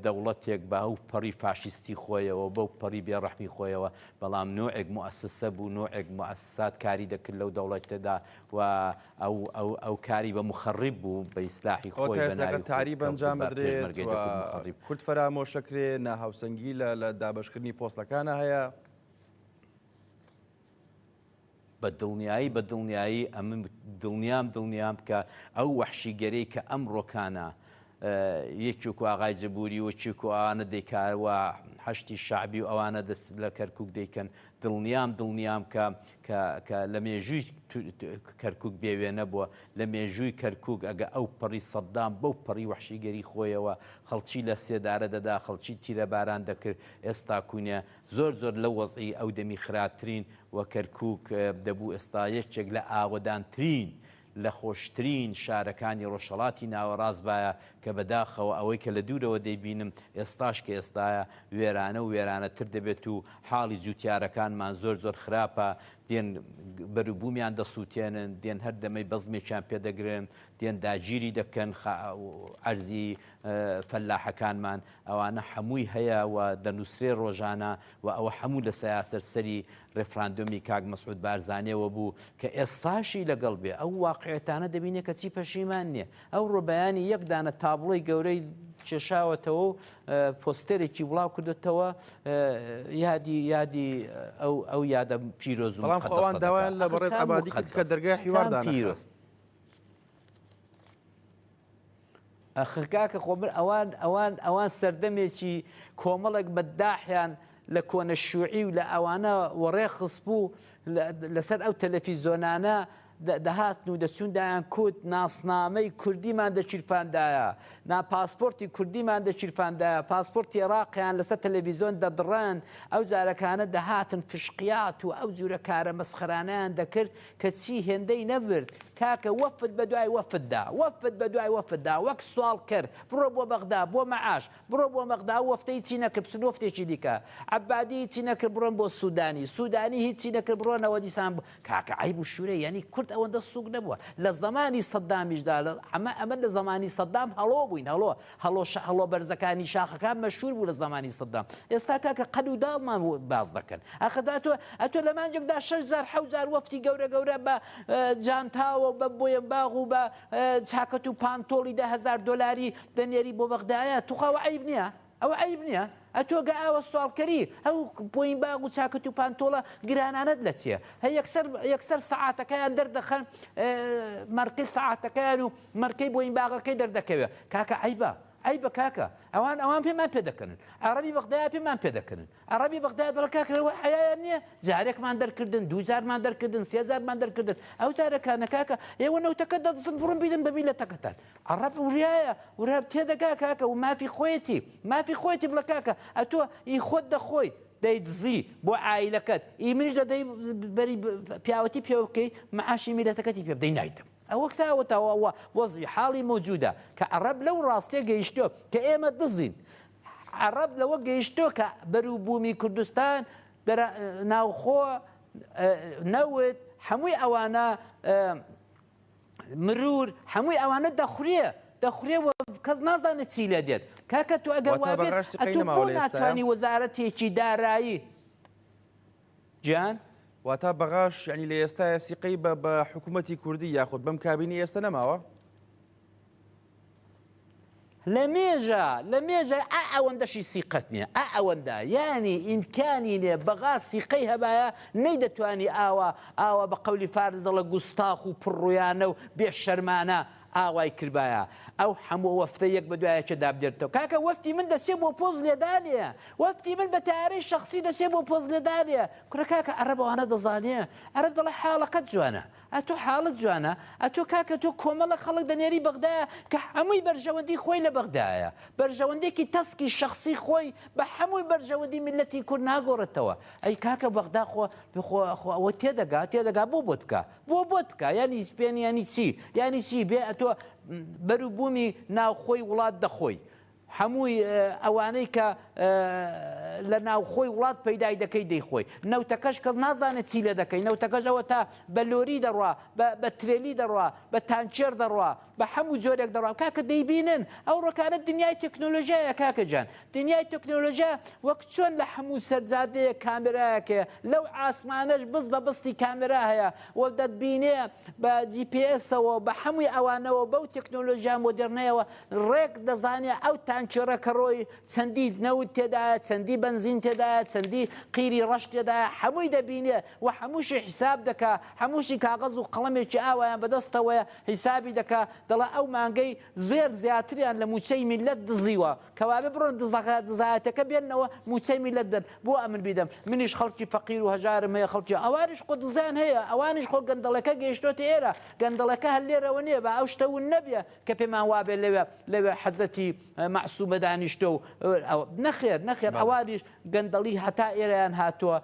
دەوڵەتێک بە ئەو پەڕی فاشیستی خۆیەوە، بەو پەڕی بێڕەحمی خۆیەوە، بەڵام نوعێک موئەسسە بوو، نوعێک موئەسسات کاری دەکرد لەو دەوڵەتەدا و ئەو ئەو ئەو کاری بە موخەڕیب بوو بە ئیسلاحی ئەوە خۆی تا بە ئێستا ناوی خۆی تەعریب کە ئەنجام بە بدرێت پێشمەرگەی و دەکرد موخەڕیب. کورد فەرامۆشەکرێ، ناهاوسەنگی لە لە دابەشکردنی پۆستەکانا هەیە. بە دڵنیایی بە دڵنیایی ئەمن دڵنیام دڵنیام کە ئەو وەحشیگەرەی کە ئەمڕۆکانە. یەکێک و ئاغای جبوری و چیک و ئەوانە دەیکا و حەشدی شەعبی و ئەوانە دەست لە کەرکوک دەیکەن دڵنیام دڵنیام کە کە کە لە مێژووی کەرکوک بێ وێنە بووە لە مێژووی کەرکوک ئەگە ئەو پەڕی سەدام بەو پەڕی وەحشیگەری خۆیەوە خەڵکی لە سێدارە دەدا خەڵکی تیرەباران دەکرد ئێستا کوینە زۆر زۆر لەو وەزعی ئەو دەمی خراپترین و کەرکوک دەبوو ئێستا یەکێک لە ئاوەدانترین لە خۆشترین شارەکانی ڕۆژهەڵاتی ناوەڕاست بایە کە بەداخەوە ئەوەی کە لە دوورەوە دەیبینم ئێستاش کە ئێستایە وێرانە و وێرانەتر دەبێت و حاڵی جووتیارەکانمان زۆر زۆر خراپە دێن بەروبوومیان دەسووتێنن دێن هەر دەمەی بەزمێکیان پێ دەگرن دێن داگیری دەکەن عەرزی فەلاحەکانمان ئەوانە هەمووی هەیە و دەنووسرێ ڕۆژانە و ئەوە هەموو لە سەیاسەر سەری ڕێفراندۆمی کاک مەسعود بارزانیەوە بوو کە ئێستاشی لەگەڵ بێ ئەو واقعێتانە دەبینێ کە چی پەشیمان نییە ئەو ڕۆبەیانی یەک دانە تابڵۆی گەورەی کێشاوەتەوە و پۆستەرێکی وڵاو کردوتەوە یادی یادی ئەو ئەو یادە پیرۆز و بەڵام خۆوان داوایان لە بەڕێز عەبادی کرد کە دەرگای حیوار دانەخات. ئەخر کاکە خۆ من ئەوان ئەوان ئەوان سەردەمێکی کۆمەڵێک مەداحیان لە کۆنە شوعی و لە ئەوانە وەڕێ خستبوو لەسەر ئەو تەلەفیزۆنانە دەهاتن و دەچوون دایان کوت ناسنامەی کوردیمان دەچیرپاندایە نا پاسپۆرتی کوردیمان دەچیرپاندایە پاسپۆرتی عێراقیان لەسەر تەلەڤیزۆن دەدڕان ئەو جارەکانە دەهاتن فشقیات و ئەو جورە کارە مەسخەرانیان دەکرد کەچی هێندەی نەبرد کاکە وەفد بەدوای وەفددا وەفد بەدوای وەفددا وەک سواڵکەر بڕۆ بۆ بەغدا بۆ مەعاش بڕۆ بۆ مەغدا ئەو وەفتە هیچی نەکرد بچن وەفتێکی دیکە عەبادی هیچی نەکرد بڕۆن بۆ سودانی سودانی هیچی نەکرد بڕۆنەوە دیسان کاکە عەیب و شورە یانی کورد ئەوەندە سوک نەبووە لە زەمانی سەدامیشدا ئەمە ئەمە لە زەمانی سەدام هەڵۆ بووین هەڵۆ هەڵۆ هەڵۆ بەرزەکانی شاخەکان مەشهور بوو لە زمانی سەدام ئێستا کاکە قەل و داڵمان باز دەکەن ئەخە ئەتۆ ئەتۆ لە مانجێکدا 6 جار حەوت جار وەفتی گەورە گەورە بە جانتاوە بە بۆیەباغ و بە چاکەت و پانتۆڵی 10هزار دۆلاری دەنێری بۆ بەغدایە توخوا عەیب نییە ئەوە عەیب نییە؟ ئەتۆ گە ئاوە سواڵکەری ئەو بۆینباغ و چاکەت و پانتۆڵە گرانانەت لە چیە؟ هە یەکسەر یەکسەر سەعاتەکەیان دەردەخەن مەرقی سەعاتەکەیان و مەرکەی بۆینباغەکەی دەردەکەوێ کاکە عەیبە عەیبە کاکە ئەوان ئەوان پێمان پێ دەکەنن عەڕەبی بەغدایە پێمان پێ دەکەنن عەڕەبی بەغدایە دەڵێ کاکە ئەوە حەیایان نییە جارێکمان دەرکردن دوو جارمان دەرکردن سێ جارمان دەرکردن ئەو جارەکانە کاکە ئێوە نەوتەکە دەدزن بڕۆن بیدەن بە میللەتەکەتان عەڕەب وریایە وریا تێدەگا کاکە و مافی خۆیەتی مافی خۆیەتی بڵێ کاکە ئەتۆ ئی خۆت دەخۆی دەیدزی بۆ عایلەکەت ئی منیش دەدەی بەری پیاوەتی پێوە بکەی معاشی میللەتەکەتی پێ بدەی نایدەم ئەوە تاوەتەوە ئەوە وەزعی حاڵی مەوجودە کە عەڕەب لەو ڕاستیە گەیشتووە کە ئێمە دزین عەڕەب لەوە گەیشتووە کە بەروبوومی کوردستان ناوخۆ نەوت هەمووی ئەوانە مرور هەمووی ئەوانە دەخورێ دەخورێ و کەس نازانێت چی لێ دێت کاکە تۆ ئەگەر وابێت ئەتۆ بۆ ناتوانی وەزارەتێکی دارایی گیان واتا بەغاش یعنی لە ئێستاە سیقەی بە بە حکوومەتی کوردی یاخود بەم کابینی ئێستا نەماوە؟ لە مێژە لە مێژە ئا ئەوەندەشی سیقەت نییە ئا ئەوەندە یانی ئیمکانی نێ بەغا سیقەی هەبایە نەیدەتوانی ئاوا ئاوا بە قەولی فارس دەڵێ گوستاخ و پڕڕویانە و بێ شەرمانە ئاوای کردبایە ئەو هەموو وەفتە یەک بە دوای یەکێ دابدێرتەوە کاکە وەفتی من دەچێ بۆ پۆز لێدانێ وەفتی من بە تارەی شخصی دەچێ بۆ پۆز لێدانێ کوڕە کاکە عەرەب ئەوانە دەزانێ عەرەب دەڵێ حاڵەکەت جوانە ئەتۆ حاڵت جوانە؟ ئەتۆ کاکە تۆ کۆمەڵێک خەڵک دەنێری بەغدایە کە هەمووی بەرژەوەندی خۆی لە بەغدایە، بەرژەوەندێکی تەسکی شەخسی خۆی بە هەمووی بەرژەوەندی میللەتی کورد ناگۆڕێتەوە. ئەی کاکە بەغدا خۆ خۆ خۆ ئەوە تێدەگا تێدەگا بۆ بۆت بکا بۆ بۆت بکا یانی سپێن یانی چی یانی چی بێ ئەتۆ بەروبوومی ناوخۆی وڵات دەخۆی هەمووی ئەوانەی کە لە ناوخۆی وڵات پەیدای دەکەی دەیخۆی. نەوتەکەش کەس نازانێت چی لێ دەکەی. نەوتەکەش ئەوەتا بە لۆری دەڕوا، بە ترێلی دەڕوا، بە تانکێر دەڕوا، بە هەموو جۆرێک دەڕوا. کاکە دەیبینن. ئەو ڕۆکانە دنیای تەکنۆلۆژیایە کاکە گیان. دنیای تەکنۆلۆژیا وەک چۆن لە هەموو سەرجادەیەک کامێرایەک هەیە، لەو ئاسمانەش بست بە بستی کامێرا هەیە و دەتبینێ بە جی پی ئێسەوە و بە هەمووی ئەوانەوە بەو تەکنۆلۆژیا مۆدێرنەیەوە ڕێک دەزانێ ئەو تان. تانکێڕە کە ڕۆی چەندی نەوت تێدایە، چەندی بەنزین تێدایە، چەندی قیری ڕەش تێدایە، هەمووی دەبینێ و هەمووشی حیساب دەکا، هەمووشی کاغەز و قەڵەمێکی ئاوایان بەدەستەوەیە حیسابی دەکا، دەڵێ ئەو مانگەی زێر زیاتریان لە مووچەی میللەت دزیوە، کەوابێ بڕۆن دزەکە دزایەتەکە بێننەوە مووچەی میللەت بدەن، بۆ ئەمن بیدەم، منیش خەڵکی فەقیر و هەژارم هەیە، خەڵکی ئەوانیش خۆ دزیان هەیە، ئەوانیش خۆ گەندەڵەکە گەیشتۆتە ئێرە، گەندەڵەکە هەر لێرەوە نییە، با ئەو شتە ون نەبێ کە پێمان وابێ لەوێ لەوێ حەزرەتی مەعسومە دانیشتوە و نەخێر نەخێر ئەوانیش گەندەڵی هەتا ئێرەیان هاتووە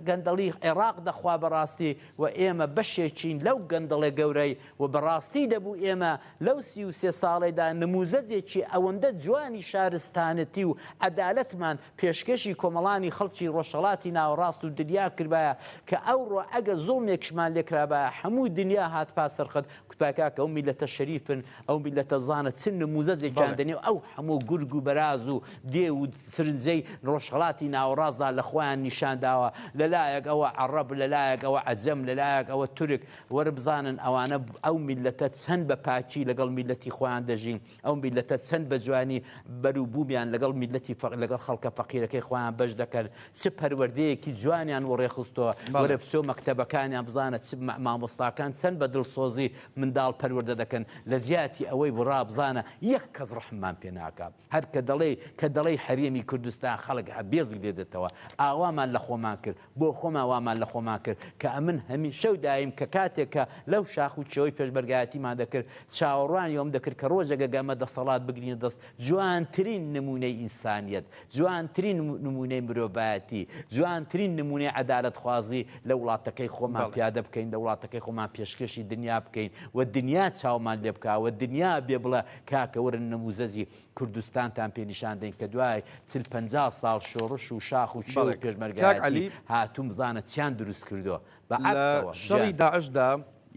گەندەڵی عێراق دەخوا بەڕاستی و ئێمە بەشێکین لەو گەندەڵێ گەورەی و بەڕاستی دەبوو ئێمە لەو 33 ساڵەیدا نموزەجێکی ئەوەندە جوانی شارستانەتی و عەدالەتمان پێشکەشی کۆمەڵانی خەڵکی ڕۆژهەڵاتی ناوەڕاست و دنیا کردبایە کە ئەوڕۆ ئەگەر زوڵمێکشمان لێکرابایە هەموو دنیا هاتبا سەرخەت کوتبا کاکە ئەو میللەتە شەریفن ئەو میللەتە زانە چ نموزەجێکیان دەنێ و ئەو هەموو گورگ و بەراز و دێو و سرنجەی ڕۆژهەڵاتی ناوەڕاستدا لە خۆیان نیشان داوە لە لایەک ئەوە عەڕەب لە لایەک ئەوە عەجەم لە لایەک ئەوە تورک وەرە بزانن ئەوانە ئەو میللەتە چەند بە پاکی لەگەڵ میللەتی خۆیان دەژین ئەو میللەتە چەند بە جوانی بەر و بوومیان لەگەڵ میللەتی فەق لەگەڵ خەڵکە فەقیرەکەی خۆیان بەش دەکەن، چ پەروەردەیەکی جوانیان وەڕێ خستووە، وەرە بچۆ مەکتەبەکانیان بزانە چ مامۆستاکان چەند بە دڵسۆزی منداڵ پەروەردە دەکەن، لە جیاتی ئەوەی بڕا بزانە یەک کەس ڕەحممان پێ ناکا. هەر کە دەڵێی کە دەڵێی هەرێمی کوردستان خەڵک بێزی لێ دێتەوە. ئاوامان لە خۆمان کرد. بۆ خۆمان وامان لە خۆمان کرد کە ئەمن هەمیشە و دایم کە کاتێک کە لەو شاخ و کێوەی پێشمەرگایەتیمان دەکرد چاوەڕوانی ئەوەم دەکرد کە ڕۆژێک ئەگە ئەمە دەسەڵات بگرینە دەست جوانترین نموونەی ئینسانیەت جوانترین نموونەی مرۆڤایەتی جوانترین نموونەی عەدالەتخوازی لە وڵاتەکەی خۆمان پیادە بکەین لە وڵاتەکەی خۆمان پێشکێشی دنیا بکەین و دنیا چاومان لێ بکا و دنیا بێ بڵێ کاکە وەرن نموزەجی کوردستانتان پێ نیشان دەین کە دوای چل پەنجا ساڵ شۆڕش و شاخ و کێو و پێشمەرگایەتی هاتوون بزانە چیان دروست کردووە بە عەکسەوە لە شەڕی داعشدا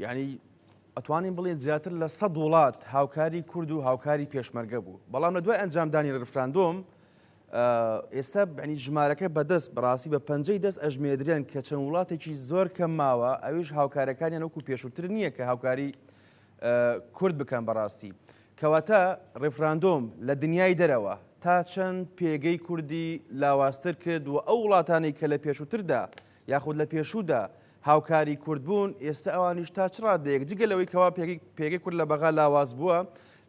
یعنی ئەتوانین بڵێن زیاتر لە سەد وڵات هاوکاری کورد و هاوکاری پێشمەرگە بوو بەڵام لە دوای ئەنجامدانی ڕفراندۆم ئێستا بەنی ژمارەکە بەدەست بەڕاستی بە پەنجەی دەست ئەژمێدرێن کە چەند وڵاتێکی زۆر کەم ماوە ئەویش هاوکارەکانیان وەکو پێشووتر نییە کە هاوکاری کورد بکەن بەڕاستی کەواتە ڕیفراندۆم لە دنیای دەرەوە تا چەند پێگەی کوردی لاوازتر کرد و ئەو وڵاتانەی کە لە پێشووتردا یاخود لە پێشوودا هاوکاری کورد بوون ئێستا ئەوانیش تا چ ڕادەیەک جگە لەوەی کەوا پێگەی کورد لە بەغا لاواز بووە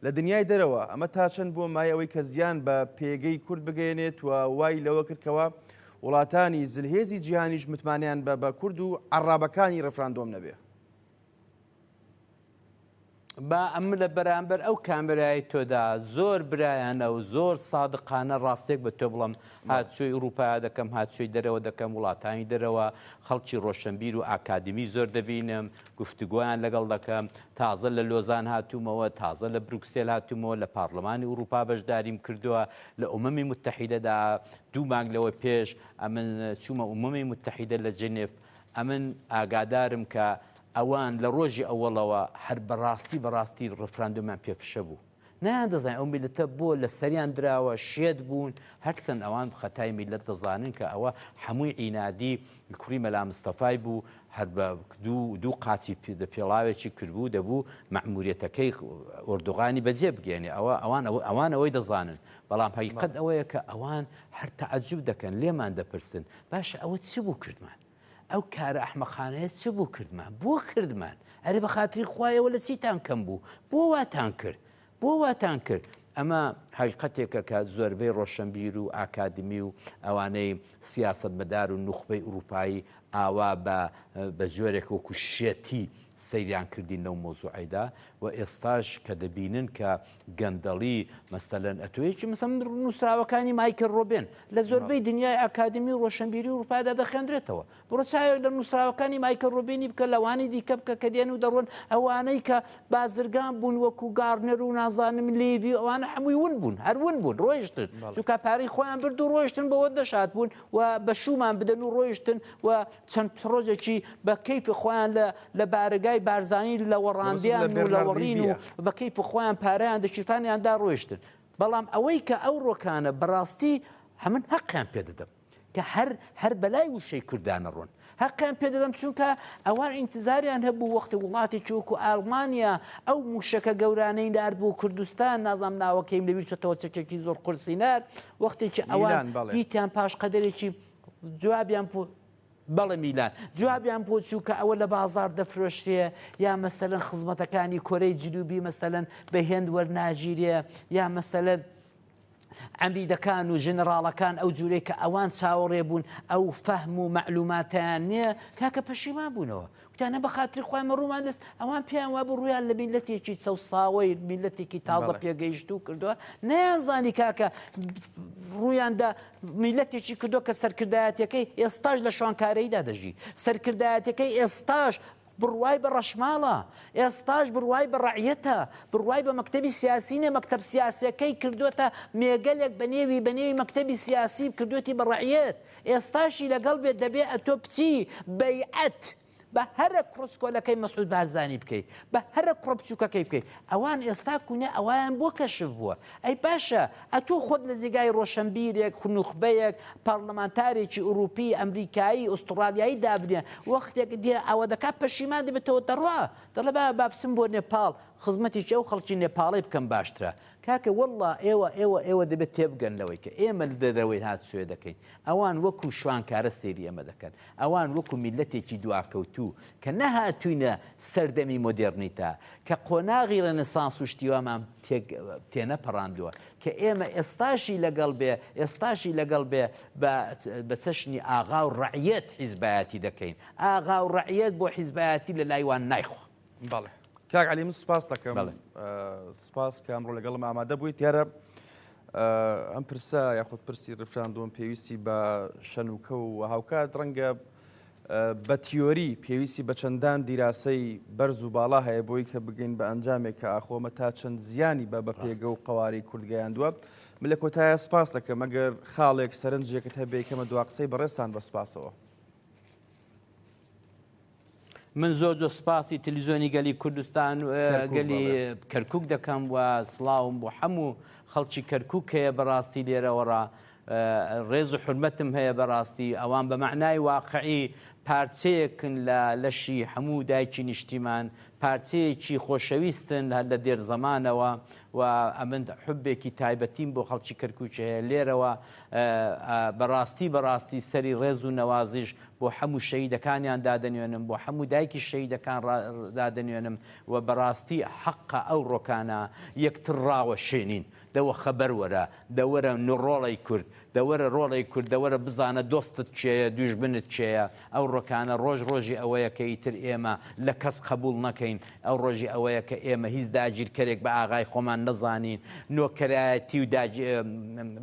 لە دنیای دەرەوە ئەمە تا چەند بووە مایە ئەوەی کە زیان بە پێگەی کورد بگەیەنێت و وای لەوە کرد کەوا وڵاتانی زلهێزی جیهانیش متمانەیان بە بە کورد و عەڕابەکانی ڕیفراندۆم نەبێ. با ئەمن لە بەرامبەر ئەو کامێرایەی تۆدا زۆر برایانە و زۆر سادقانە ڕاستێک بە تۆ بڵێم، هاتچۆی ئوڕووپا دەکەم، هاتچۆی دەرەوە دەکەم، وڵاتانی دەرەوە، خەڵکی ڕۆشەنبیر و ئاکادمی زۆر دەبینم، گفتوگۆیان لەگەڵ دەکەم. تازە لە لۆزان هاتوومەوە، تازە لە بروکسێل هاتوومەوە، لە پاڕلمانی ئوڕووپا بەشداریم کردووە، لە ئومەمی موتەحیدەدا دوو مانگ لەوە پێش ئەمن چوومە ئومەمی موتەحیدە لە ژنێف. ئەمن ئاگادارم کە ئەوان لە ڕۆژی ئەوەڵەوە هەر بەڕاستی بەڕاستی ڕفراندۆمیان پێ فشە بوو. نەیاندەزانی ئەو میللەتە بۆ لە سەریان دراوە، شێت بوون، هەرچەند ئەوان خەتای میللەت دەزانن کە ئەوە حەمووی عینادی کوڕی مەلا مستەفای بوو، هەر بە دوو دوو قاچی پێڵاوێکی کردبوو دەبوو مەعموریەتەکەی ئۆردوغانی بەجێ بگەیەنێ، ئەوە ئەوان ئەوان ئەوەی دەزانن، بەڵام هەقیقەت ئەوەیە کە ئەوان هەر تەعەجوب دەکەن، لێمان دەپرسن باشە ئەوە چ بوو کردمان؟ ئەو کارە ئەحمەقانەیە چ بوو کردمان؟ بۆ کردمان؟ ئەرێ بە خاتری خوا ئێوە لە چیتان کەم بوو؟ بۆ واتان کرد؟ بۆ واتان کرد؟ ئەمە حەقیقەتێکە کە زۆربەی ڕۆشنبیر و ئاکادمی و ئەوانەی سیاسەتمەدار و نوخبەی ئورووپایی ئاوا بە بە جۆرێک وەکوو شێتی سەیریان کردین لەو مەوزوعەیدا و ئێستاش کە دەبینن کە گەندەڵی مەسەلەن ئەتۆ یەکی مەسەلەن نووسراوەکانی مایکل ڕۆبێن لە زۆربەی دنیای ئاکادمی و ڕۆشنبیری ئورووپادا دەخوێندرێتەوە. بڕۆ چاوێک لە نووسراوەکانی مایکل ڕۆبینی بکە لەوانی دیکە بکە کە دێن و دەڕۆن ئەوانەی کە بازرگان بوون وەکو گارنەر و نازانم لیڤی و ئەوانە هەمووی ون بوون هەر ون بوون ڕۆیشتن چونکە پارەی خۆیان برد و ڕۆیشتن بەوە دەشات بوون و بە شومان بدەن و ڕۆیشتن و چەند ڕۆژێکی بە کەیفی خۆیان لە لە بارەگای بارزانی لە وەڕاندیان و لە وەڕین و بە کەیفی خۆیان پارەیان دەشیرفانیان دا ڕۆیشتن بەڵام ئەوەی کە ئەو ڕۆکانە بەڕاستی هەمن هەقیان پێ دەدەم. کە هەر هەر بەلای وشەی کوردا نەڕۆن. هەقیان پێ دەدەم چونکە ئەوان ئینتزاریان هەبوو وەختی وڵاتێکی وەکو ئاڵمانیا ئەو موشەکە گەورانەی نارد بۆ کوردستان نازانم ناوەکەیم لەبیر چۆتەوە چەکێکی زۆر قورسی نارد وەختێکی ئەوان میلان، بەڵێ. دیتیان پاش قەدەرێکی جوابیان پۆ بەڵێ میلان جوابیان بۆ چوو کە ئەوە لە بازار دەفرۆشرێ یا مەسەلەن خزمەتەکانی کۆرەی جنوبی مەسەلەن بە هێند وەرناگیرێ یا مەسەلەن عەمیدەکان و ژنراڵەکان ئەو جورەی کە ئەوان چاوەڕێ بوون ئەو فەهم و مەعلوماتیان نییە کاکە پەشیمان بوونەوە وتیان بە خاتری خوای مە ڕوومان دەست ئەوان پێیان وابوو ڕوویان لە میللەتێکی چەوساوەی میللەتێکی تازە پێگەیشتوو کردووە نەیانزانی کاکە ڕوویاندا میللەتێکی کردووە کە سەرکردایەتەکەی ئێستاش لە شوانکارەیدا دەژی سەرکردایەتەکەی ئێستاش بڕوای بە ڕەشماڵە ئێستاش بڕوای بە ڕعیەتە بڕوای بە مەکتەبی سیاسی نیە مەکتەب سیاسەکەی کردوتە مێگەلێک بە نێوی بە نێوی مەکتەبی سیاسی کردوێتی بە ڕعیەت ئێستاشی لەگەڵ بێت دەبێ ئەتۆ بچی بەیعەت بە هەرە کوڕە چکۆلەکەی مەسعود بارزانی بکەی بە هەرە کوڕە بچووکەکەی بکەی ئەوان ئێستا کونە ئەوایان بۆ کەشف بووە ئەی باشە ئەتۆ خۆت لە جێگای ڕۆشنبیرێک خنوخبەیەک پەرلەمانتارێکی ئوروپی ئەمریکایی ئوسترالیایی دابنێ وەختێک دێ ئەوە دەکات پەشیمان دەبێتەوە دەڕوا دەڵێ با با بچم بۆ نێپاڵ خزمەتێکی ئەو خەڵکی نێپاڵی بکەم باشترە کاکە واللە ئێوە ئێوە ئێوە دەبێت تێبگەن لەوەی کە ئێمە لە دەرەوەی هاتوچۆ دەکەین ئەوان وەکو شوانکارە سەیری ئێمە دەکەن ئەوان وەکو میللەتێکی دواکەوتوو کە نەهاتووینە سەردەمی مۆدێرنیتە کە قۆناغی ڕێنسانس و شتی وامان تێک تێنەپەڕاندووە کە ئێمە ئێستاشی لەگەڵ بێ ئێستاشی لەگەڵ بێ بە بە چەشنی ئاغا و ڕەعیەت حیزبایەتی دەکەین ئاغا و ڕەعیەت بۆ حیزبایەتی لە لای وان نایخوا. بەڵێ کاک عەلی من سوپاس دەکەم سوپاس کە ئەمڕۆ لەگەڵم ئامادە بوویت دیارە ئەم پرسە یاخود پرسی ڕفراندۆم پێویستی بە شەنوکە و هاوکات ڕەنگە بە تیۆری پێویستی بە چەندان دیراسەی بەرز و باڵا هەیە بۆی کە بگەین بە ئەنجامێک کە ئاخۆمە تا چەند زیانی بە بە پێگە و قوارەی کوردگەیاندووە من لە کۆتایە سپاس دەکەم ئەگەر خاڵێک سەرنجێکت هەبێ کەمە دوا قسەی بەڕێزتان بە سپاسەوە. من زۆر زۆر سپاسی تلویزیۆنی گەلی کوردستان گەلی کەرکک دەکەم و سڵاوم بۆ هەموو خەڵکی کەرکک هەیە بەڕاستی لێرەوەڕا ڕێز و حرمەتم هەیە بەڕاستی ئەوان بە معنای واقعی پارچەیەکن لە لەشی هەموو دایکی نیشتیمان پارچەیەکی خۆشەویستن هەر لە دێر زەمانەوە و ئەمن حبێکی تایبەتیم بۆ خەڵکی کەرکووک هەیە لێرەوە بەڕاستی بەڕاستی سەری ڕێز و نەوازیش بۆ حەموو شەهیدەکانیان دادەنوێنم بۆ حەموو دایکی شەهیدەکان دادەنوێنم و بەڕاستی حەقە ئەو ڕۆکانە یەکتر ڕاوەشێنین دەوە خەبەر وەرە دەوەرە نڕۆڵەی کورد دەوەرە ڕۆڵەی کورد دەوەرە بزانە دۆستت کێیە دوژمنت کێیە ئەو ڕۆکانە ڕۆژ ڕۆژی ئەوەیە کە ئیتر ئێمە لە کەس قەبووڵ نەکەین ئەو ڕۆژی ئەوەیە کە ئێمە هیچ داگیرکەرێک بە ئاغای خۆمان نەزانین، نۆکەرایەتی و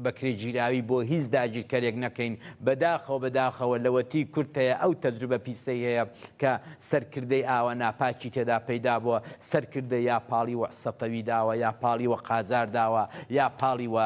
بەکرێگیراوی بۆ هیچ داگیرکەرێک نەکەین. بەداخەوە بەداخەوە لەوەتی کورد هەیە ئەو تەجروبە پیسەی هەیە کە سەرکردەی ئاوا ناپاکی تێدا پەیدا بووە، سەرکردە یا پاڵی وە سەفەوی داوە یا پاڵی وە قاجار داوە یا پاڵی وە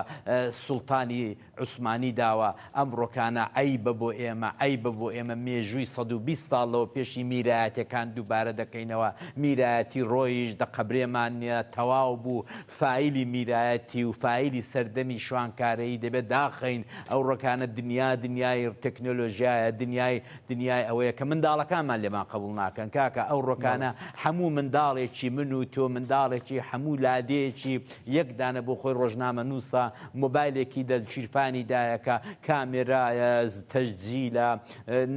سوڵتانی عوسمانی داوە، ئەمڕۆکانە عەیبە بۆ ئێمە، عەیبە بۆ ئێمە مێژووی 120 ساڵ لەوە پێشی میرایەتەکان دووبارە دەکەینەوە، میرایەتی ڕۆیشت، دە قەبرێمان نیە، تەواو بوو، فایلی میرایەتی و فایلی سەردەمی شوانکارەیی دەبێت داخەین، ئەوڕۆکانە دنیا دنیای تەکنۆلۆژیایە، دنیای دنیای ئەوەیە کە منداڵەکانمان لێمان قبوڵ ناکەن کاکە، ئەوڕۆکانە هەموو منداڵێکی من و تۆ، منداڵێکی هەموو لادێیەکی یەک دانە بۆ خۆی ڕۆژنامەنووسە، مۆبایلێکی دە گیرفانی دایە کە کامێرایە، تەسجیلە،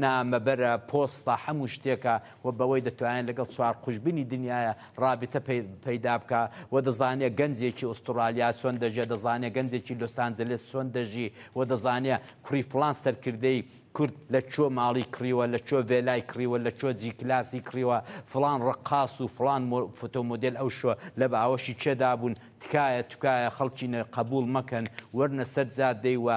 نامەبەرە، پۆستە، هەموو شتێکە و بەوەی دەتوانێت لەگەڵ چوارقوژبنی دنیایە ڕابتە پەیدا بکا و دەزانێ گەنجێکی ئوستڕالیا چۆن دەژێ، دەزانێ گەنجێکی لۆسانجلس چۆن دەژی و دەزانێ کوڕی فڵان سەرکردەی کورد لە کوێ ماڵی کڕیوە، لە کوێ ڤێلای کڕیوە، لە کوێ جی کلاسی کڕیوە، فڵان ڕەقاس و فڵان فۆتۆمۆدێل ئەو شۆ لە باوەشی کێدا بوون، تکایە تکایە خەڵکینە قەبووڵ مەکەن وەرنە سەر جادەی و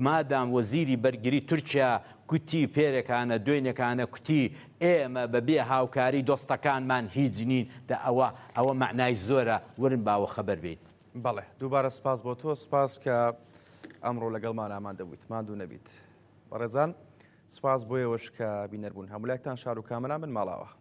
مادام وەزیری بەرگری تورکیا کوتی پێرێکانە دوێنێکانە کوتی ئێمە بە بێ هاوکاری دۆستەکانمان هیچ نین دە ئەوە ئەوە مەعنای زۆرە وەرن با وەخەبەر بێین. بەڵێ دووبارە سپاس بۆ تۆ سپاس کە ئەمڕۆ لەگەڵمان ئامادە بوویت ماندوو نەبیت. بەڕێزان سپاس بۆ ئێوەش کە بینەر بوون هەموو لایەکتان شار و کامەران بن ماڵاوا.